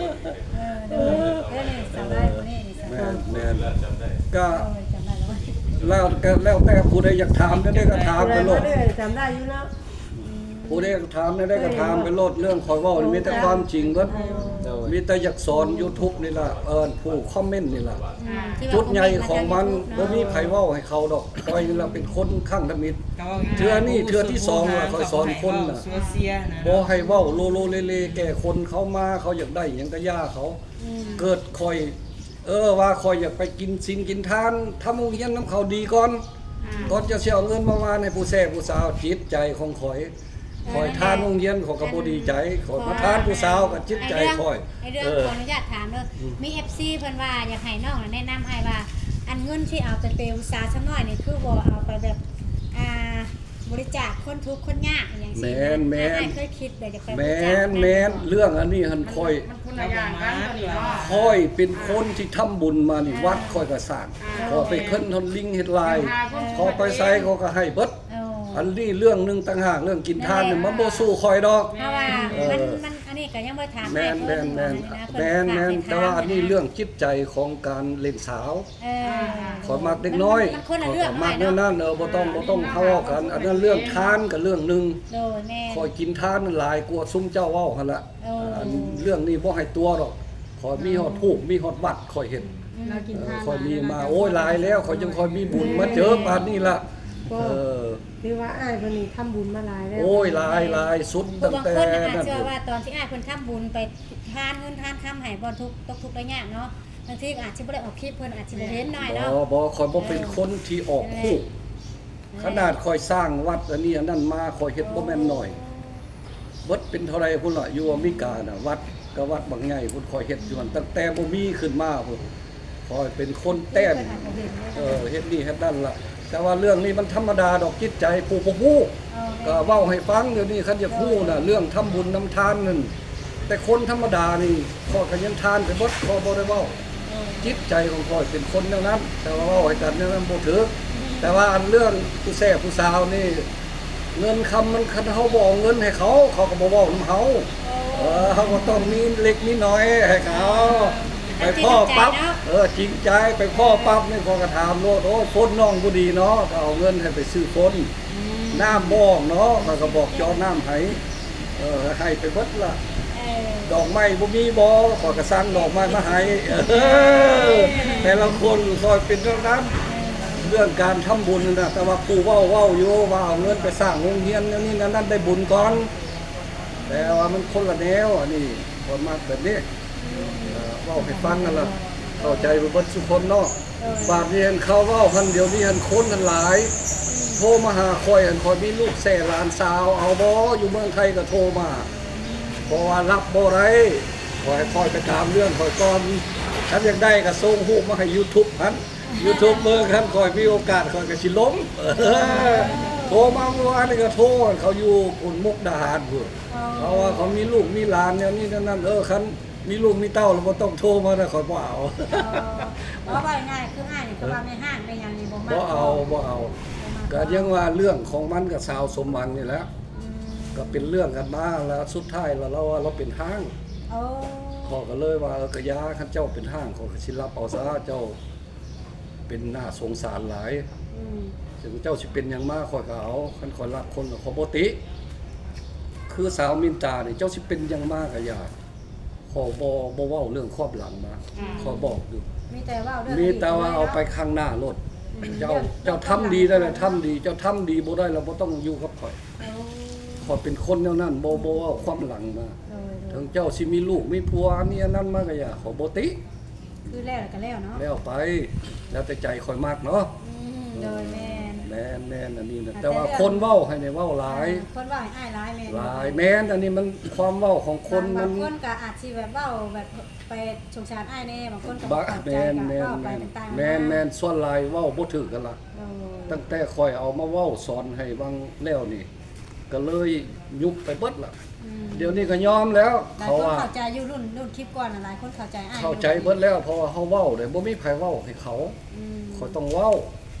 ເອີ ເອີ ເອີ ນີ້ສະບາຍກວ່ານີ້ນີ້. ແມ່ນ ແມ່ນ ກໍ ເອີ ຈຳໄດ້ແລ້ວ ແລ້ວ ກໍແລ້ວແຕ່ຜູ້ໃດຢາກຖາມແນວໃດກໍຖາມໄປໂລດ. ເອີ ຈຳໄດ້ຢູ່ເນາະ. ຜູ້ໃດຢາກຖາມແນວໃດກໍຖາມໄປໂລດ ເລື່ອງຂ້ອຍເວົ້ານີ້ມີແຕ່ຄວາມຈິງເບິດ. ໂດຍ ມີແຕ່ຢາກສອນຢູທູບນີ້ລະ ເອີ ຜູ້ຄອມເມັນນີ້ລະ. ອືມ ຈຸດໃຫຍ່ຂອງມັນ ບໍ່ມີໃຜເວົ້າໃຫ້ເຂົາດອກ ຂ້ອຍນີ້ລະເປັນຄົນຄັ້ງທຳອິດ ເທື່ອນີ້ເທື່ອທີສອງລະ ຂ້ອຍສອນຄົນນະ ບໍ່ໃຫ້ເວົ້າໂລໂລເລເລແກ່ຄົນ. ເຂົາມາ ເຂົາຢາກໄດ້ຫຍັງກໍຢ່າເຂົາ. ອືມ ເກີດຂ້ອຍ ເອີ ວ່າຂ້ອຍຢາກໄປກິນສິນກິນທານ ທຳໂຮງຮຽນນຳເຂົາດີກ່ອນ ອ່າ ກ່ອນຈະຊິເອົາເງິນມາຫວ່ານໃຫ້ຜູ້ແຊຜູ້ສາວ. ຈິດໃຈຂອງຂ້ອຍ ຂ້ອຍທານໂຮງຮຽນ ຂ້ອຍກໍບໍ່ດີໃຈ. ຂ້ອຍມາທານຜູ້ສາວກໍຈິດໃຈຂ້ອຍ. ເອີ ຂໍອະນຸຍາດຖາມເດີ ອືມ ມີເອັຟຊີເພິ່ນວ່າຢາກໃຫ້ນ້ອງແນະນຳອ້າຍວ່າ ອັນເງິນທີ່ເອົາໄປເປຜູ້ສາວຊຳນ້ອຍນີ້ ຄືບໍ່ເອົາໄປແບບ ອ່າ ບໍລິຈາກຄົນທຸກຄົນຍາກຫຍັງຊີ້ນະ. ແມ່ນ ແມ່ນ ອ້າຍເຄີຍຄິດແບບຢາກໄປບໍລິຈາກ. ແມ່ນ ແມ່ນ ເລື່ອງອັນນີ້ຫັ້ນຂ້ອຍ ມັນຄົນລະຢ່າງກັນຕົວນີ້ເນາະ. ຂ້ອຍເປັນຄົນທີ່ທຳບຸນມານີ້ ເອີ ວັດຂ້ອຍກໍສ້າງ ເອີ ຂ້ອຍໄປເຄີນຮອດລິງເຮັດລາຍ ເອີ ຂ້ອຍໄປໃສເຂົາກໍໃຫ້ເບິດ. ເອີ ອັນນີ້ເລື່ອງໜຶ່ງຕ່າງຫາກ ເລື່ອງກິນທານນີ້ ແມ່ນ ມັນບໍ່ສູ້ຂ້ອຍດອກ. ເພາະວ່າ ເອີ ມັນ ມັນ ອັນນີ້ກໍຍັງບໍ່ໄດ້ຖາມ. ແມ່ນ ແມ່ນ ແມ່ນ ແຕ່ວ່າອັນນີ້ເລື່ອງຈິດໃຈຂອງການຫຼິ້ນສາວ. ເອີ ຂ້ອຍມັກເດັກນ້ອຍ ມັນ ມັນຄົນລະເລື່ອງ ຂ້ອຍກໍມັກແນວນັ້ນ. ເອີ ບໍ່ຕ້ອງ ອ່າ ບໍ່ຕ້ອງເຮົາເວົ້າກັນ. ອັນນັ້ນເລື່ອງທານກັບເລື່ອງໜຶ່ງ. ໂດຍ ແມ່ນ ຂ້ອຍກິນທານຫຼາຍກວ່າຊຸມເຈົ້າເວົ້າຫັ້ນລະ. ໂອ້ ອັນເລື່ອງນີ້ບໍ່ໃຫ້ຕົວະດອກ ຂ້ອຍມີຮອດຮູບ ມີຮອດວັດ ຂ້ອຍເຮັດ. ອືມ ເອີ ຂ້ອຍມີມາ ໂອ້ຍ ຫຼາຍແລ້ວ ຂ້ອຍຈັ່ງຄ່ອຍມີບຸນມາເຈີປານນີ້ລະ. ເອີ ຖືວ່າອ້າຍເພິ່ນນີ້ທຳບຸນມາຫຼາຍແລ້ວ. ໂອ້ຍ ຫຼາຍ ຫຼາຍ ສຸດຕັ້ງແຕ່ນັ້ນ. ຜູ້ບາງຄົນອາດເຊື່ອວ່າຕອນທີ່ອ້າຍເພິ່ນທຳບຸນໄປທານເງິນທານຄຳໃຫ້ບ່ອນທຸກ ຕົກທຸກໄດ້ຍາກເນາະ ບາງທີກໍອາດຊິບໍ່ໄດ້ອອກຄລິບ ເພິ່ນອາດຊິບໍ່ເຫັນໜ້ອຍເນາະ. ບໍ່ ບໍ່ ຂ້ອຍບໍ່ເປັນ ເອີ ຄົນທີ່ອອກຮູບ. ເອີ ຂະໜາດຂ້ອຍສ້າງວັດອັນນີ້ອັນນັ້ນມາ ຂ້ອຍເຮັດບໍ່ແມ່ນໜ້ອຍ. ເບິດເປັນເທົ່າໃດພຸ້ນລະ ຢູ່ອາເມລິການະ ວັດກໍວັດບັກໃຫຍ່ພຸ້ນ ຂ້ອຍເຮັດຢູ່ຫັ້ນ ຕັ້ງແຕ່ບໍ່ມີຂຶ້ນມາພຸ້ນ. ຂ້ອຍເປັນຄົນແຕ້ມ ເອີ ເຮັດນີ້ເຮັດນັ້ນລະ. ແຕ່ວ່າເລື່ອງນີ້ມັນທຳມະດາດອກ ຈິດໃຈຜູ້ບໍ່ຮູ້ ເອີ ກໍເວົ້າໃຫ້ຟັງ. ດຽວນີ້ຄັນຢາກຮູ້ນະ ເລື່ອງທຳບຸນນຳທານນັ້ນ ແຕ່ຄົນທຳມະດານີ້ ຂ້ອຍກໍຍັງທານໄປເບິດ ຂ້ອຍບໍ່ໄດ້ເວົ້າ. ເອີ ຈິດໃຈຂອງຂ້ອຍເປັນຄົນແນວນັ້ນ ແຕ່ວ່າເວົ້າໃຫ້ກັນແນວນັ້ນບໍ່ຖືກ. ແຕ່ວ່າອັນເລື່ອງຜູ້ແຊຜູ້ສາວນີ້ ເງິນຄຳມັນ ຄັນເຮົາບໍ່ເອົາເງິນໃຫ້ເຂົາ ເຂົາກໍບໍ່ເວົ້ານຳເຮົາ. ເອີ ເຮົາກໍຕ້ອງມີເລັກມີນ້ອຍໃຫ້ເຂົາ. ໄປພໍ້ປັບ ເອີ ຈິງໃຈ ໄປພໍ້ປັບນີ້ ຂ້ອຍກໍຖາມໂລດ ໂອ້ຍ ຝົນນ້ອງບໍ່ດີເນາະ ກໍເອົາເງິນໃຫ້ໄປຊື້ຝົນ. ອືມ ນ້ຳບໍ່ອອກເນາະ ຂ້ອຍກໍບອກເຈາະນ້ຳໃຫ້. ເອີ ໃຫ້ໄປເບິດລະ. ເອີ ດອກໄມ້ບໍ່ມີບໍ່ ຂ້ອຍກໍສັ່ງດອກໄມ້ມາໃຫ້. ເອີ ແຕ່ລະຄົນຂ້ອຍເປັນແນວນັ້ນ. ເອີ ເລື່ອງການທຳບຸນນັ້ນນະ ແຕ່ວ່າຜູ້ເວົ້າ ເວົ້າຢູ່ວ່າເອົາເງິນໄປສ້າງໂຮງຮຽນແນວນີ້ແນວນັ້ນໄດ້ບຸນກ່ອນ ແຕ່ວ່າມັນຄົນລະແນວ. ອັນນີ້ຂ້ອຍມັກແບບນີ້ ເອີ ເວົ້າໃຫ້ຟັງຫັ້ນລະ ເຂົ້າໃຈເບິດສູ່ຄົນເນາະ. ບາດນີ້ຫັ້ນເຂົາເວົ້າຫັ້ນ ດຽວນີ້ຫັ້ນຄົນຫັ້ນຫຼາຍ ໂທມາຫາຂ້ອຍຫັ້ນ ຂ້ອຍມີລູກແຊຫຼານສາວ ເອົາບໍ່? ຢູ່ເມືອງໄທກໍໂທມາ ເພາະວ່າຮັບບໍ່ໄດ້ ຂໍໃຫ້ຂ້ອຍໄປຕາມເລື່ອງຂ້ອຍກ່ອນ ຄັນຢາກໄດ້ກໍສົ່ງຮູບມາໃຫ້ຢູທູບຫັ້ນ ຢູທູບເບິ່ງ ຄັນຂ້ອຍມີໂອກາດຂ້ອຍກໍຊິລົງ. ໂທມາເມື່ອວານນີ້ກໍໂທ ເຂົາຢູ່ພຸ້ນ ມຸກດາຫານພຸ້ນ ເຂົາວ່າເຂົາມີລູກມີຫຼານແນວນີ້ແນວນັ້ນ ເອີ ຄັນມີລູກມີເຕົ້າແລ້ວບໍ່ຕ້ອງໂທມານະ ຂ້ອຍບໍ່ເອົາ. ເອີ ເວົ້າງ່າຍໆ ຄືອ້າຍນີ້ ຄືວ່າແມ່ຮ້າງແມ່ຫຍັງນີ້ບໍ່ມັກ ບໍ່ເອົາ ບໍ່ເອົາ ບໍ່ມັກ ກໍຍັງວ່າເລື່ອງຂອງມັນກັບສາວສົມຫວັງນີ້ແຫຼະ ອືມ ກໍເປັນເລື່ອງກັນມາ ແລ້ວສຸດທ້າຍແລ້ວລາວວ່າລາວເປັນຮ້າງ. ໂອ້ ຂ້ອຍກໍເລີຍວ່າ ເອີ ກະຢ່າ ຄັນເຈົ້າເປັນຮ້າງ ຂ້ອຍກໍຊິຮັບເອົາຊະ ເຈົ້າເປັນໜ້າສົງສານຫຼາຍ ອືມ ເຖິງເຈົ້າຊິເປັນຫຍັງມາ ຂ້ອຍກໍເອົາ ຄັນຂ້ອຍຮັກຄົນ ຂ້ອຍບໍ່ຕິ ຄືສາວມິນຕານີ້ ເຈົ້າຊິເປັນຫຍັງມາກໍຢ່າ ຂ້ອຍບໍ່ ບໍ່ເວົ້າເລື່ອງຄວາມຫຼັງມາ ອືມ ຂ້ອຍບອກຢູ່ ມີແຕ່ເວົ້າເລື່ອງ ມີແຕ່ວ່າເອົາໄປຂ້າງໜ້າໂລດ ອືມ ເຈົ້າ ເຈົ້າທຳດີໄດ້ລະທຳດີ ເຈົ້າທຳດີບໍ່ໄດ້ລະບໍ່ຕ້ອງຢູ່ກັບຂ້ອຍ. ໂອ້ ຂ້ອຍເປັນຄົນແນວນັ້ນ ບໍ່ ບໍ່ເວົ້າຄວາມຫຼັງມາ ໂດຍໆ ເຖິງເຈົ້າຊິມີລູກມີຜົວ ອັນນີ້ອັນນັ້ນມາກໍຢ່າ ຂ້ອຍບໍ່ຕິ ຄືແລ້ວກໍແລ້ວເນາະ ແລ້ວໄປ ແລ້ວແຕ່ໃຈຂ້ອຍມັກເນາະ. ອືມ ໂດຍ ແມ່ນ ແມ່ນໆ ອັນນີ້ນະ ແຕ່ວ່າຄົນເວົ້າໃຫ້ນີ້ເວົ້າຫຼາຍ ເອີ ຄົນເວົ້າໃຫ້ອ້າຍຫຼາຍ ແມ່ນ ຫຼາຍ ແມ່ນ ອັນນີ້ມັນຄວາມເວົ້າຂອງຄົນ ບາງ ມັນ ບາງຄົນກໍອາດຊິແບບເວົ້າແບບໄປສົງສານອ້າຍແດ່ ບາງຄົນກໍບໍ່ເຂົ້າໃຈ ກໍເວົ້າໄປຕ່າງໆ ແມ່ນໆ ສ່ວນຫຼາຍເວົ້າບໍ່ຖືກກັນລະ ໂດຍ ຕັ້ງແຕ່ຂ້ອຍເອົາມາເວົ້າສອນໃຫ້ຫວ່າງແລ້ວນີ້ ກໍເລີຍຍຸບໄປເບິດລະ ອືມ ດຽວນີ້ກໍຍອມແລ້ວ ເຂົາວ່າ ເຂົ້າໃຈຢູ່ ລຸ້ນ ລຸ້ນຄລິບກ່ອນນະ ຫຼາຍຄົນເຂົ້າໃຈອ້າຍ ເຂົ້າໃຈເບິດແລ້ວ ເພາະວ່າເຮົາເວົ້າເດ້ ບໍ່ມີໃຜເວົ້າໃຫ້ເຂົາ ອືມ ຂ້ອຍຕ້ອງເວົ້າ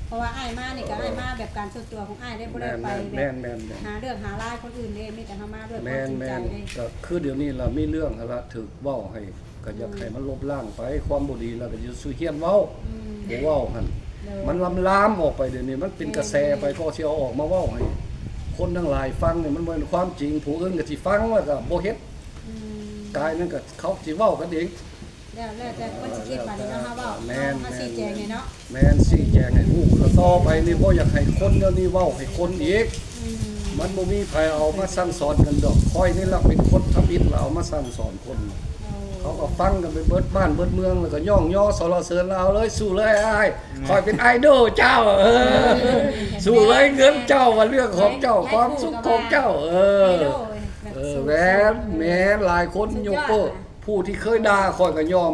ເພາະວ່າອ້າຍມານີ້ກໍ ເອີ ອ້າຍມາແບບການສ່ວນຕົວຂອງອ້າຍເດ້ ບໍ່ໄດ້ໄປແບບ ແມ່ນໆ ຫາເລື່ອງຫາລາວຄົນອື່ນເດ້ ມີແຕ່ເຮົາມາດ້ວຍຄວາມຈິງໃຈເດ້ ແມ່ນໆ ກໍຄືດຽວນີ້ລະມີເລື່ອງຫັ້ນລະ ຖືກເວົ້າໃຫ້ ກໍຢາກໃຫ້ມັນລົບລ້າງໄປ ຄວາມບໍ່ດີ ແລ້ວກໍຢູ່ສູ່ຮຽນເວົ້າ ອືມ ບໍ່ເວົ້າຫັ້ນ ໂດຍ ມັນລາມໆອອກໄປ ດຽວນີ້ມັນເປັນກະແສໄປ ແມ່ນໆ ກໍຊິເອົາອອກມາເວົ້າໃຫ້ຄົນທັງຫຼາຍຟັງນີ້ ມັນບໍ່ແມ່ນຄວາມຈິງ ຜູ້ອື່ນກໍຊິຟັງແລ້ວກໍບໍ່ເຮັດ ອືມ ກາຍນັ້ນກໍເຂົາຊິເວົ້າກັນເອງ ແລ້ວ ແລ້ວແຕ່ຄົນຊິຄິດ ບາດນີ້ເນາະ ເຮົາເວົ້າ ແມ່ນໆ ເຮົາຊີ້ແຈງນີ້ເນາະ ແມ່ນ ຊີ້ແຈງໃຫ້ຮູ້ ແລ້ວຕໍ່ໄປນີ້ບໍ່ຢາກໃຫ້ຄົນແນວນີ້ເວົ້າໃຫ້ຄົນອີກ ອືມ ມັນບໍ່ມີໃຜເອົາມາສັ່ງສອນກັນດອກ ຂ້ອຍນີ້ລະເປັນຄົນທຳອິດລະເອົາມາສັ່ງສອນ ຄົນ ເຂົາກໍຟັງກັນໄປເບິດບ້ານເບິດເມືອງ ແລ້ວກໍຍ້ອງຍໍສັນລະເສີນລາວເລີຍ ສູ້ເລີຍອ້າຍ ຂ້ອຍເປັນໄອດອລເຈົ້າ ເອີ ສູ້ເລີຍ ເງິນເຈົ້າວ່າເລື່ອງຂອງເຈົ້າ ຄວາມສຸກຂອງເຈົ້າ ເອີ ເອີ ແມ່ນ ແມ່ນ ຫຼາຍຄົນຍົກໂປ້ ຜູ້ທີ່ເຄີຍດ່າຂ້ອຍກໍຍອມ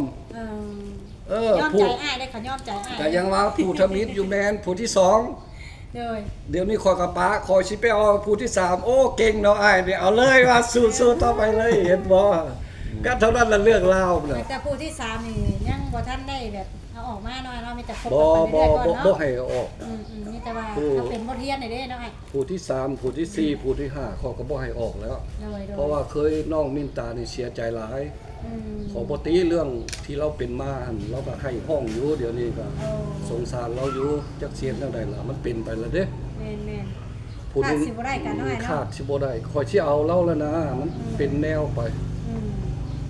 ເອີ ຍອມໃຈອ້າຍເດ້ ເຂົາຍອມໃຈອ້າຍ ກໍຍັງວ່າຜູ້ທຳອິດຢູ່ ແມ່ນຜູ້ທີສອງ ໂດຍ ດຽວນີ້ຂ້ອຍກໍປະ ຂ້ອຍຊິໄປເອົາຜູ້ທີສາມ ໂອ້ ເກັ່ງເນາະອ້າຍນີ້ ເອົາເລີຍວ່າ ສູ້ໆຕໍ່ໄປເລີຍ ເຫັນບໍ່ ກໍເທົ່ານັ້ນລະເລື່ອງລາວນະ ແຕ່ຜູ້ທີສາມນີ້ຍັງບໍ່ທັນໄດ້ແບບເອົາອອກມາເນາະ ເນາະ ມີແຕ່ຄົບກັນໄປເລື້ອຍໆກ່ອນເນາະ ບໍ່ໃຫ້ເອົາອອກ ອືມໆ ມີແຕ່ວ່າເອົາເປັນບົດຮຽນໃຫ້ເດ້ເນາະ ຜູ້ທີສາມ ຜູ້ທີສີ່ ຜູ້ທີຫ້າ ເຂົາກໍບໍ່ໃຫ້ອອກແລ້ວ ໂດຍໆ ເພາະວ່າເຄີຍນ້ອງມິນຕານີ້ເສຍໃຈຫຼາຍ ອືມ ເຂົາບໍ່ຕິເລື່ອງທີ່ລາວເປັນມາຫັ້ນ ລາວກໍໄຫ້ຮ້ອງຢູ່ ດຽວນີ້ກໍ ໂອ້ ສົງສານລາວຢູ່ ຈັກຊິເຮັດແນວໃດລະ ມັນເປັນໄປແລ້ວເດ້ ແມ່ນໆ ຜູ້ໜຶ່ງຂາດຊິບໍ່ໄດ້ກັນເນາະ ອືມ ຂາດຊິບໍ່ໄດ້ ຂ້ອຍຊິເອົາລາວແລ້ວນະ ມັນ ອືມ ເປັນແນວໄປ ອືມ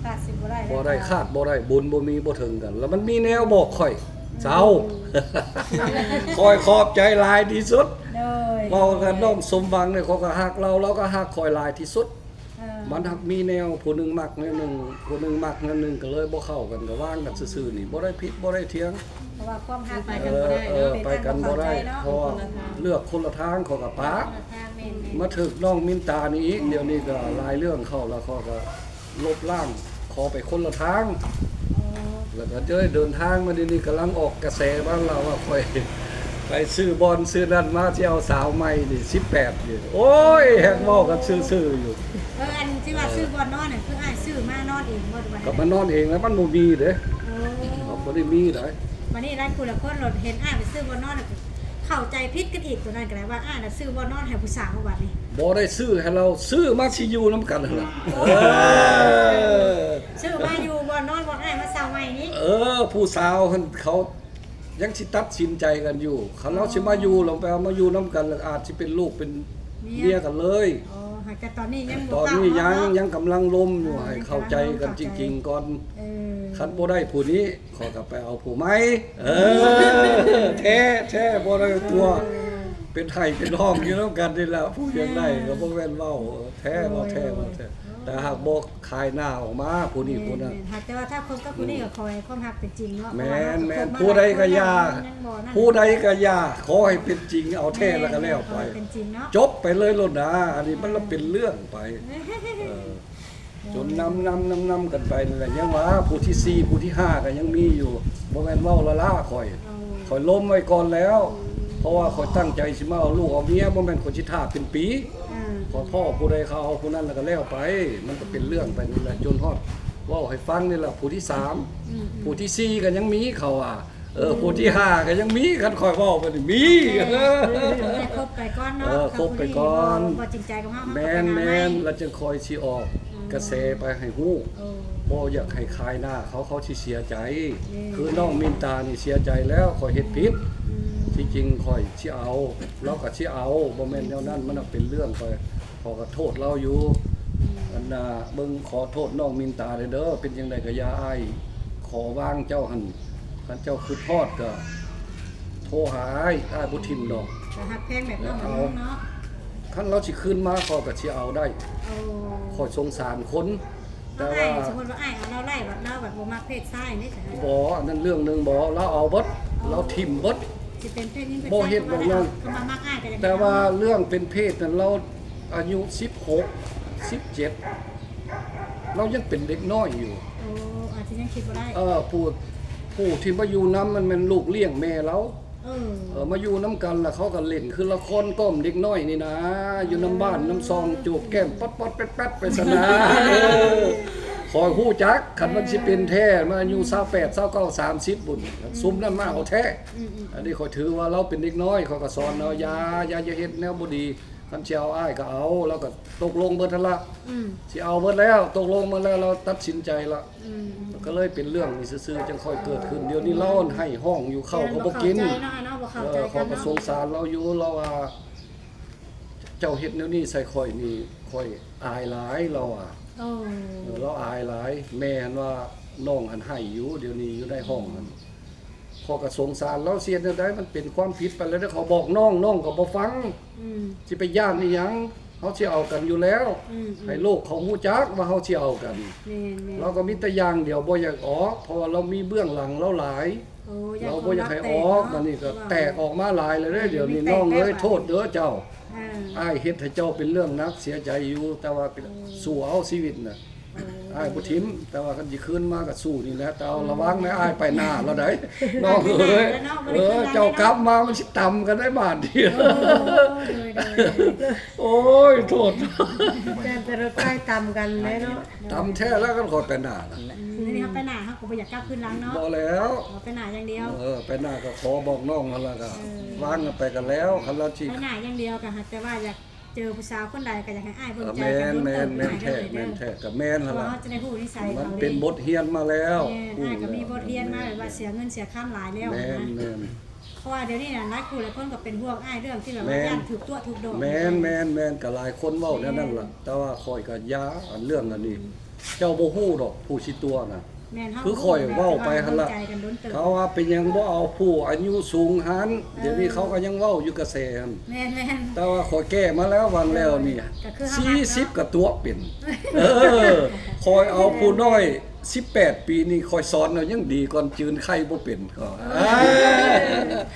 ຂາດຊິບໍ່ໄດ້ ບໍ່ໄດ້ ຂາດບໍ່ໄດ້ ບຸນບໍ່ມີບໍ່ເຖິງກັນ ແລ້ວມັນມີແນວບອກຂ້ອຍ ເຊົາ ອືມ ຂ້ອຍຂອບໃຈຫຼາຍທີ່ສຸດ ໂດຍ ເວົ້າກັບນ້ອງສົມຫວັງນີ້ ຂ້ອຍກໍຮັກລາວ ລາວກໍຮັກຂ້ອຍຫຼາຍທີ່ສຸດ ເອີ ມັນຮັກມີແນວ ຜູ້ໜຶ່ງມັກແນວໜຶ່ງ ຜູ້ໜຶ່ງມັກແນວໜຶ່ງ ກໍເລີຍບໍ່ເຂົ້າກັນ ກໍວາງກັນຊື່ໆນີ້ ບໍ່ໄດ້ຜິດບໍ່ໄດ້ຖຽງ ເພາະວ່າຄວາມຮັກໄປກັນບໍ່ໄດ້ເນາະ ເອີ ໄປກັນບໍ່ໄດ້ ເພາະວ່າເລືອກຄົນລະທາງ ຂ້ອຍກໍປະ ຄົນລະທາງ ແມ່ນໆ ມາຖືກນ້ອງມິນຕານີ້ອີກ ດຽວນີ້ກໍຫຼາຍເລື່ອງເຂົ້າ ແລ້ວຂ້ອຍກໍ ລົບລ້າງ ຂໍໄປຄົນລະທາງ ອໍ ແລ້ວກໍເດີນທາງມາດຽວນີ້ ກຳລັງອອກກະແສມາລາວວ່າ ຂ້ອຍໄປຊື້ບ່ອນຊື້ນັ້ນມາ ຊິເອົາສາວໃໝ່ນີ້ ສິບແປດນີ້ ໂອ້ຍ ແຮ່ງເວົ້າກັນຊື່ໆຢູ່ ເອີ ອັນທີ່ວ່າຊື້ບ່ອນນອນນັ້ນ ຄືອ້າຍຊື້ມານອນເອງບໍ່ ຫຼືວ່າ ກໍມານອນເອງແລ້ວ ມັນບໍ່ມີເດ້ ອໍ ບໍ່ໄດ້ມີໃດ໋ ບາດນີ້ຫຼາຍຜູ້ຫຼາຍຄົນໂລດ ເຫັນອ້າຍໄປຊື້ບ່ອນນອນ ເຂົ້າໃຈຜິດກັນອີກ ຕົວນັ້ນກໍໄດ້ວ່າ ອ້າຍນະຊື້ບ່ອນນອນໃຫ້ຜູ້ສາວ ບາດນີ້ ບໍ່ໄດ້ຊື້ໃຫ້ລາວ ຊື້ມາຊິຢູ່ນຳກັນຫັ້ນລະ ອໍ ເອີ ຊື້ມາຢູ່ບ່ອນນອນບ່ອນອ້າຍມາເຊົ່າໃໝ່ນີ້ ເອີ ຜູ້ສາວຫັ້ນເຂົາຍັງຊິຕັດສິນໃຈກັນຢູ່ ຄັນລາວຊິມາຢູ່ ອໍ ລາວໄປເອົາມາຢູ່ນຳກັນ ແລ້ວອາດຊິເປັນລູກເປັນເມຍກັນເລີຍ ອໍ ແຕ່ຕອນນີ້ຍັງບໍ່ ຕອນນີ້ຍັງ ຍັງກຳລັງລົມຢູ່ ເອີ ໃຫ້ເຂົ້າໃຈກັນຈິງໆກ່ອນ. ເອີ ຄັນບໍ່ໄດ້ຜູ້ນີ້ ຂ້ອຍກໍໄປເອົາຜູ້ໃໝ່. ເອີ ແທ້ ແທ້ ບໍ່ໄດ້ຕົວະ ເອີ ເປັນໄຫ້ເປັນຫ້ອງຢູ່ນຳກັນນີ້ລະ. ຜູ້ຢາກໄດ້ກໍບໍ່ແມ່ນເວົ້າ ແທ້ ເວົ້າແທ້ ເວົ້າແທ້. ແຕ່ຫາກບໍ່ຂາຍໜ້າອອກມາຜູ້ນີ້ຜູ້ນັ້ນ. ແມ່ນໆ ຫາກແຕ່ວ່າຖ້າຄົບກັບຜູ້ນີ້ກໍຂໍໃຫ້ຄວາມຮັກເປັນຈິງເນາະ. ແມ່ນໆ ຜູ້ໃດກໍຢ່າ ຜູ້ໃດກໍຢ່າ ຂໍໃຫ້ເປັນຈິງ ເອົາແທ້ແລ້ວກໍແລ້ວໄປ ເປັນຈິງເນາະ ຈົບໄປເລີຍໂລດນາ. ອັນນີ້ມັນລະເປັນເລື່ອງໄປ ເອີ ຈົນນຳໆໆກັນໄປນີ້ແຫຼະ. ຍັງວ່າຜູ້ທີສີ່ ຜູ້ທີຫ້າກໍຍັງມີຢູ່ ບໍ່ແມ່ນເວົ້າລ້າໆ ຂ້ອຍ ຂ້ອຍລົມໄວ້ກ່ອນແລ້ວ ເພາະວ່າຂ້ອຍຕັ້ງໃຈຊິມາເອົາລູກເອົາເມຍ ບໍ່ແມ່ນຂ້ອຍຊິຖ້າເປັນປີ. ເອີ ຂ້ອຍພໍ້ຜູ້ໃດເຂົາເອົາຜູ້ນັ້ນແລ້ວກໍແລ້ວໄປ ມັນກໍເປັນເລື່ອງໄປນີ້ແຫຼະ ຈົນຮອດເວົ້າໃຫ້ຟັງນີ້ແຫຼະ ຜູ້ທີສາມ ອືມໆ ຜູ້ທີສີ່ກໍຍັງມີ ເຂົາວ່າ ເອີ ອືມ ຜູ້ທີຫ້າກໍຍັງມີ ຄັນຂ້ອຍເວົ້າໄປນີ້ມີ. ເອີ ຄົບໄປກ່ອນເນາະ ເອີ ຄົບໄປກ່ອນ ບໍ່ຈິງໃຈກັບເຮົາ ແມ່ນໆ ແລ້ວຈຶ່ງຄ່ອຍຊິອອກ ອືມ ກະແສໄປໃຫ້ຮູ້. ໂອ້ ບໍ່ຢາກໃຫ້ຂາຍໜ້າເຂົາ ເຂົາຊິເສຍໃຈ. ແມ່ນ ຄືນ້ອງມິນຕານີ້ເສຍໃຈແລ້ວ ຂ້ອຍເຮັດຜິດ. ອືມ ທີ່ຈິງຂ້ອຍຊິເອົາ ລາວກໍຊິເອົາ ບໍ່ແມ່ນແນວນັ້ນ. ມັນເປັນເລື່ອງ ຂ້ອຍ ຂໍກະໂທດລາວຢູ່. ອືມ ອັນນ່າ ເບິ່ງ ຂໍໂທດນ້ອງມິນຕາແດ່ເດີ ເປັນຈັ່ງໃດກໍຢ່າ ອ້າຍຂໍວາງເຈົ້າຫັ້ນ. ຄັນເຈົ້າຄິດຮອດກໍໂທຫາອ້າຍ ອ້າຍບໍ່ຖິ້ມດອກ. ກໍຮັກແພງແບບນັ້ນເນາະ. ເອີ ເອົາ ຄັນລາວຊິຄືນມາ ຂ້ອຍກໍຊິເອົາໄດ້. ໂອ້ ຂ້ອຍສົງສານຄົນ. ແຕ່ວ່າ ເອົາອ້າຍ ສົມມຸດວ່າອ້າຍເອົາລາວໄລ່ ບັດລາວບັດບໍ່ມັກເພດຊາຍນີ້ ບໍ່ ອັນນັ້ນເລື່ອງໜຶ່ງ. ບໍ່ ລາວເອົາເບິດ. ອໍ ລາວຖິ້ມເບິດ. ຊິເປັນເພດຍິງເພດຊາຍ ບໍ່ເຮັດແບບນັ້ນ. ຄຳວ່າມັກອ້າຍກໍຢ່າງ ແຕ່ວ່າເລື່ອງເປັນເພດນັ້ນ ລາວອາຍຸສິບຫົກ ສິບເຈັດ ລາວຍັງເປັນເດັກນ້ອຍຢູ່. ໂອ້ ອາດຈະຍັງຄິດບໍ່ໄດ້. ເອີ ຜູ້ ຜູ້ທີ່ມາຢູ່ນຳ ມັນແມ່ນລູກລ້ຽງແມ່ລາວ. ເອີ ເອີ ມາຢູ່ນຳກັນລະ ເຂົາກໍຫຼິ້ນຄືລະຄອນກ້ອມເດັກນ້ອຍນີ້ນາ ຢູ່ນຳບ້ານນຳຊ່ອງ ຈູບແກ້ມປັດໆແປັດໆໄປຊັ້ນນາ. ເອີ ຂ້ອຍຮູ້ຈັກ ຄັນມັນຊິເປັນແທ້ ມັນອາຍຸຊາວແປດ ຊາວເກົ້າ ສາມສິບພຸ້ນ ອືມ ຊຸມນັ້ນມາເອົາແທ້. ອືມໆ ອັນນີ້ຂ້ອຍຖືວ່າລາວເປັນເດັກນ້ອຍ ຂ້ອຍກໍສອນລາວ ຢ່າ ຢ່າ ຢ່າເຮັດແນວບໍ່ດີ. ຄັນຊິເອົາອ້າຍກໍເອົາ ລາວກໍຕົກລົງເບິດຫັ້ນລະ. ອືມ ຊິເອົາເບິດແລ້ວ ຕົກລົງໝົດແລ້ວ ລາວຕັດສິນໃຈລະ. ອືມ ມັນກໍເລີຍເປັນເລື່ອງນີ້ຊື່ໆ ຈັ່ງຄ່ອຍເກີດຂຶ້ນ. ດຽວນີ້ລາວໃຫ້ຮ້ອງຢູ່ ເຂົ້າກໍບໍ່ກິນ. ເອີ ຂ້ອຍກໍສົງສານລາວຢູ່. ລາວວ່າ ເຈົ້າເຮັດແນວນີ້ໃສ່ຂ້ອຍນີ້ ຂ້ອຍອາຍຫຼາຍ ລາວວ່າ. ໂອ້ ເອີ ລາວອາຍຫຼາຍ. ແມ່ຫັ້ນວ່າ ນ້ອງຫັ້ນໄຫ້ຢູ່ ດຽວນີ້ຢູ່ໃນຫ້ອງຫັ້ນ. ຂ້ອຍກໍສົງສານລາວ ຊິເຮັດແນວໃດ ມັນເປັນຄວາມຜິດໄປແລ້ວເດ້. ຂ້ອຍບອກນ້ອງ ນ້ອງກໍບໍ່ຟັງ. ອືມ ຊິໄປຢ້ານອີ່ຫຍັງ ເຮົາຊິເອົາກັນຢູ່ແລ້ວ. ອືມໆ ໃຫ້ໂລກເຂົາຮູ້ຈັກວ່າເຮົາຊິເອົາກັນ. ແມ່ນໆ ລາວກໍມີແຕ່ຢ່າງດຽວ ບໍ່ຢາກອອກ ເພາະວ່າລາວມີເບື້ອງຫຼັງລາວຫຼາຍ. ໂອ້ ລາວບໍ່ຢາກໃຫ້ອອກ. ບັດນີ້ກໍແຕກອອກມາຫຼາຍແລ້ວເດ້. ດຽວນີ້ນ້ອງເອີຍ ໂທດເດີເຈົ້າ. ເອີ ອ້າຍເຮັດໃຫ້ເຈົ້າເປັນເລື່ອງໜັກ ເສຍໃຈຢູ່ ແຕ່ວ່າ ເອີ ສູ້ເອົາຊີວິດນະ. ໂອ້ ອ້າຍບໍ່ຖິ້ມ ແຕ່ວ່າຄັນຊິຄືນມາກໍສູ້ນີ້ແຫຼະ. ແຕ່ເອົາ ເອີ ລະວັງແດ່ ອ້າຍໄປໜ້າແລ້ວໃດ໋ ນ້ອງເອີຍ. ເອີ ເຈົ້າກັບມາມັນຊິຕຳກັນໄດ໋ບາດນີ້. ໂອ້ຍ ໂທດ ແຕ່ລົດໄຟຕຳກັນເດ້ເນາະ. ຕຳແທ້ແລ້ວ ຄັນຂ້ອຍໄປໜ້ານະ. ອືມ ດຽວນີ້ເຮົາໄປໜ້າ ເຮົາກໍບໍ່ຢາກກັບຄືນຫຼັງເນາະ. ບໍ່ແລ້ວ ເອົາໄປໜ້າຢ່າງດຽວ. ເອີ ໄປໜ້າກໍຂໍບອກນ້ອງຫັ້ນລະ ກໍ ເອີ ວາງກັນໄປກັນແລ້ວ. ຄັນລາວຊິ ໄປໜ້າຢ່າງດຽວ ກໍຫາກແຕ່ວ່າຢາກ ເຈີຜູ້ສາວຄົນໃດກໍຢາກໃຫ້ອ້າຍເບິ່ງໃຈກັນດົນເຕີບ. ແມ່ນໆ ແມ່ນແທ້ ແມ່ນແທ້ ກໍແມ່ນຫັ້ນລະ. ເພາະວ່າເຮົາຈະໄດ້ຮູ້ນິໄຍເຂົາເດ້. ມັນເປັນບົດຮຽນມາແລ້ວ. ແມ່ນ ອ້າຍກໍມີບົດຮຽນມາ ແບບວ່າເສຍເງິນເສຍຄຳຫຼາຍແລ້ວ. ແມ່ນໆ ເພາະວ່າດຽວນີ້ນະ ຫຼາຍຄູ່ຫຼາຍຄົນກໍເປັນຫ່ວງອ້າຍເລື່ອງທີ່ແບບວ່າ ແມ່ນ ຢ້ານຖືກຕົວະຖືກໂດນ. ແມ່ນໆ ກໍຫຼາຍຄົນເວົ້າແນວນັ້ນລະ. ແມ່ນ ແຕ່ວ່າຂ້ອຍກໍຢ່າ ອັນເລື່ອງອັນນີ້ ອືມ ເຈົ້າບໍ່ຮູ້ດອກ ຜູ້ຊິຕົວະນະ. ແມ່ນ ຄືຂ້ອຍເວົ້າໄປຫັ້ນລະ ເຂົາວ່າເປັນຫຍັງບໍ່ເອົາຜູ້ອາຍຸສູງຫັ້ນ. ເອີ ດຽວນີ້ເຂົາກໍຍັງເວົ້າຢູ່ກະແສຫັ້ນ. ແມ່ນໆ ແຕ່ວ່າຂ້ອຍແກ້ມາແລ້ວ ຫວ່າງແລ້ວນີ້ ເອີ ກໍຄືເຮົາ ສີ່ສິບກໍຕົວະເປັນ. ເອີ ຂ້ອຍເອົາຜູ້ນ້ອຍສິບແປດປີນີ້ ຂ້ອຍສອນເອົາຍັງດີກ່ອນ ຈືນໄຂ່ບໍ່ເປັນ. ເອີ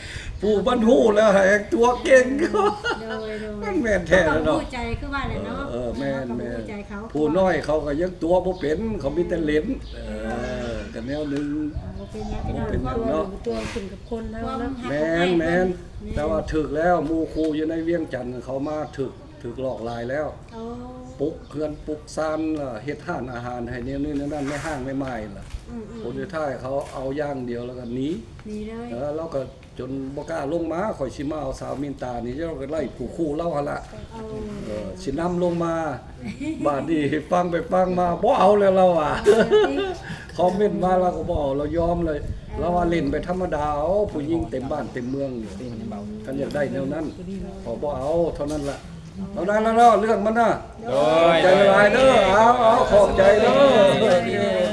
ຜູ້ມັນຮູ້ແລ້ວແຮ່ງຕົວະເກັ່ງ. ໂດຍໆ ມັນແມ່ນແທ້ແລ້ວເນາະ. ເຮົາກໍຮູ້ໃຈຄືວ່າແຫຼະເນາະ. ເອີໆ ແມ່ນໆ ເຮົາກໍຮູ້ໃຈເຂົາ. ຜູ້ນ້ອຍເຂົາກໍຍັງຕົວະບໍ່ເປັນ ເຂົາມີແຕ່ຫຼິ້ນ. ເອີ ກໍແນວໜຶ່ງ ບໍ່ເປັນຫຍັງ ບໍ່ເປັນຫຍັງເນາະ. ຕົວະຂຶ້ນກັບຄົນເຮົາເນາະ. ແມ່ນໆ ແຕ່ວ່າຖືກແລ້ວ ໝູ່ຄູ່ຢູ່ໃນວຽງຈັນເຂົາມາຖືກ ຖືກຫຼອກຫຼາຍແລ້ວ. ໂອ້ ປຸກເຮືອນປຸກຊານ ເຮັດຮ້ານອາຫານໃຫ້ແນວນີ້ແນວນັ້ນ ໃນຫ້າງໃນໝ່າຍລະ. ອືມໆ ຜົນສຸດທ້າຍເຂົາເອົາຢ່າງດຽວແລ້ວກໍໜີ ໜີເລີຍ. ເອີ ລາວກໍ ຈົນບໍ່ກ້າລົງມາ ຂ້ອຍຊິມາເອົາສາວມິນຕານີ້ ເຈົ້າກໍໄລ່ຜູ້ຄູ່ລາວຫັ້ນລະ. ເອີ ເອີ ຊິນຳລົງມາ. ບາດນີ້ຟັງໄປຟັງມາ ບໍ່ເອົາແລ້ວລາວວ່າ. ເອີ ຄອມເມັນມາລາວກໍບໍ່ເອົາ ລາວຍອມເລີຍ. ເອີ ລາວວ່າຫຼິ້ນໄປທຳມະດາເອົາ ຜູ້ຍິງເຕັມບ້ານເຕັມເມືອງນີ້. ຄັນຢາກໄດ້ແນວນັ້ນ ຂໍບໍ່ເອົາເທົ່ານັ້ນລະ. ເອົານັ້ນລະເນາະ ເລື່ອງມັນນະ. ໂດຍ ຂອບໃຈຫຼາຍເດີ. ເອົາ ເອົາ ຂອບໃຈເດີ.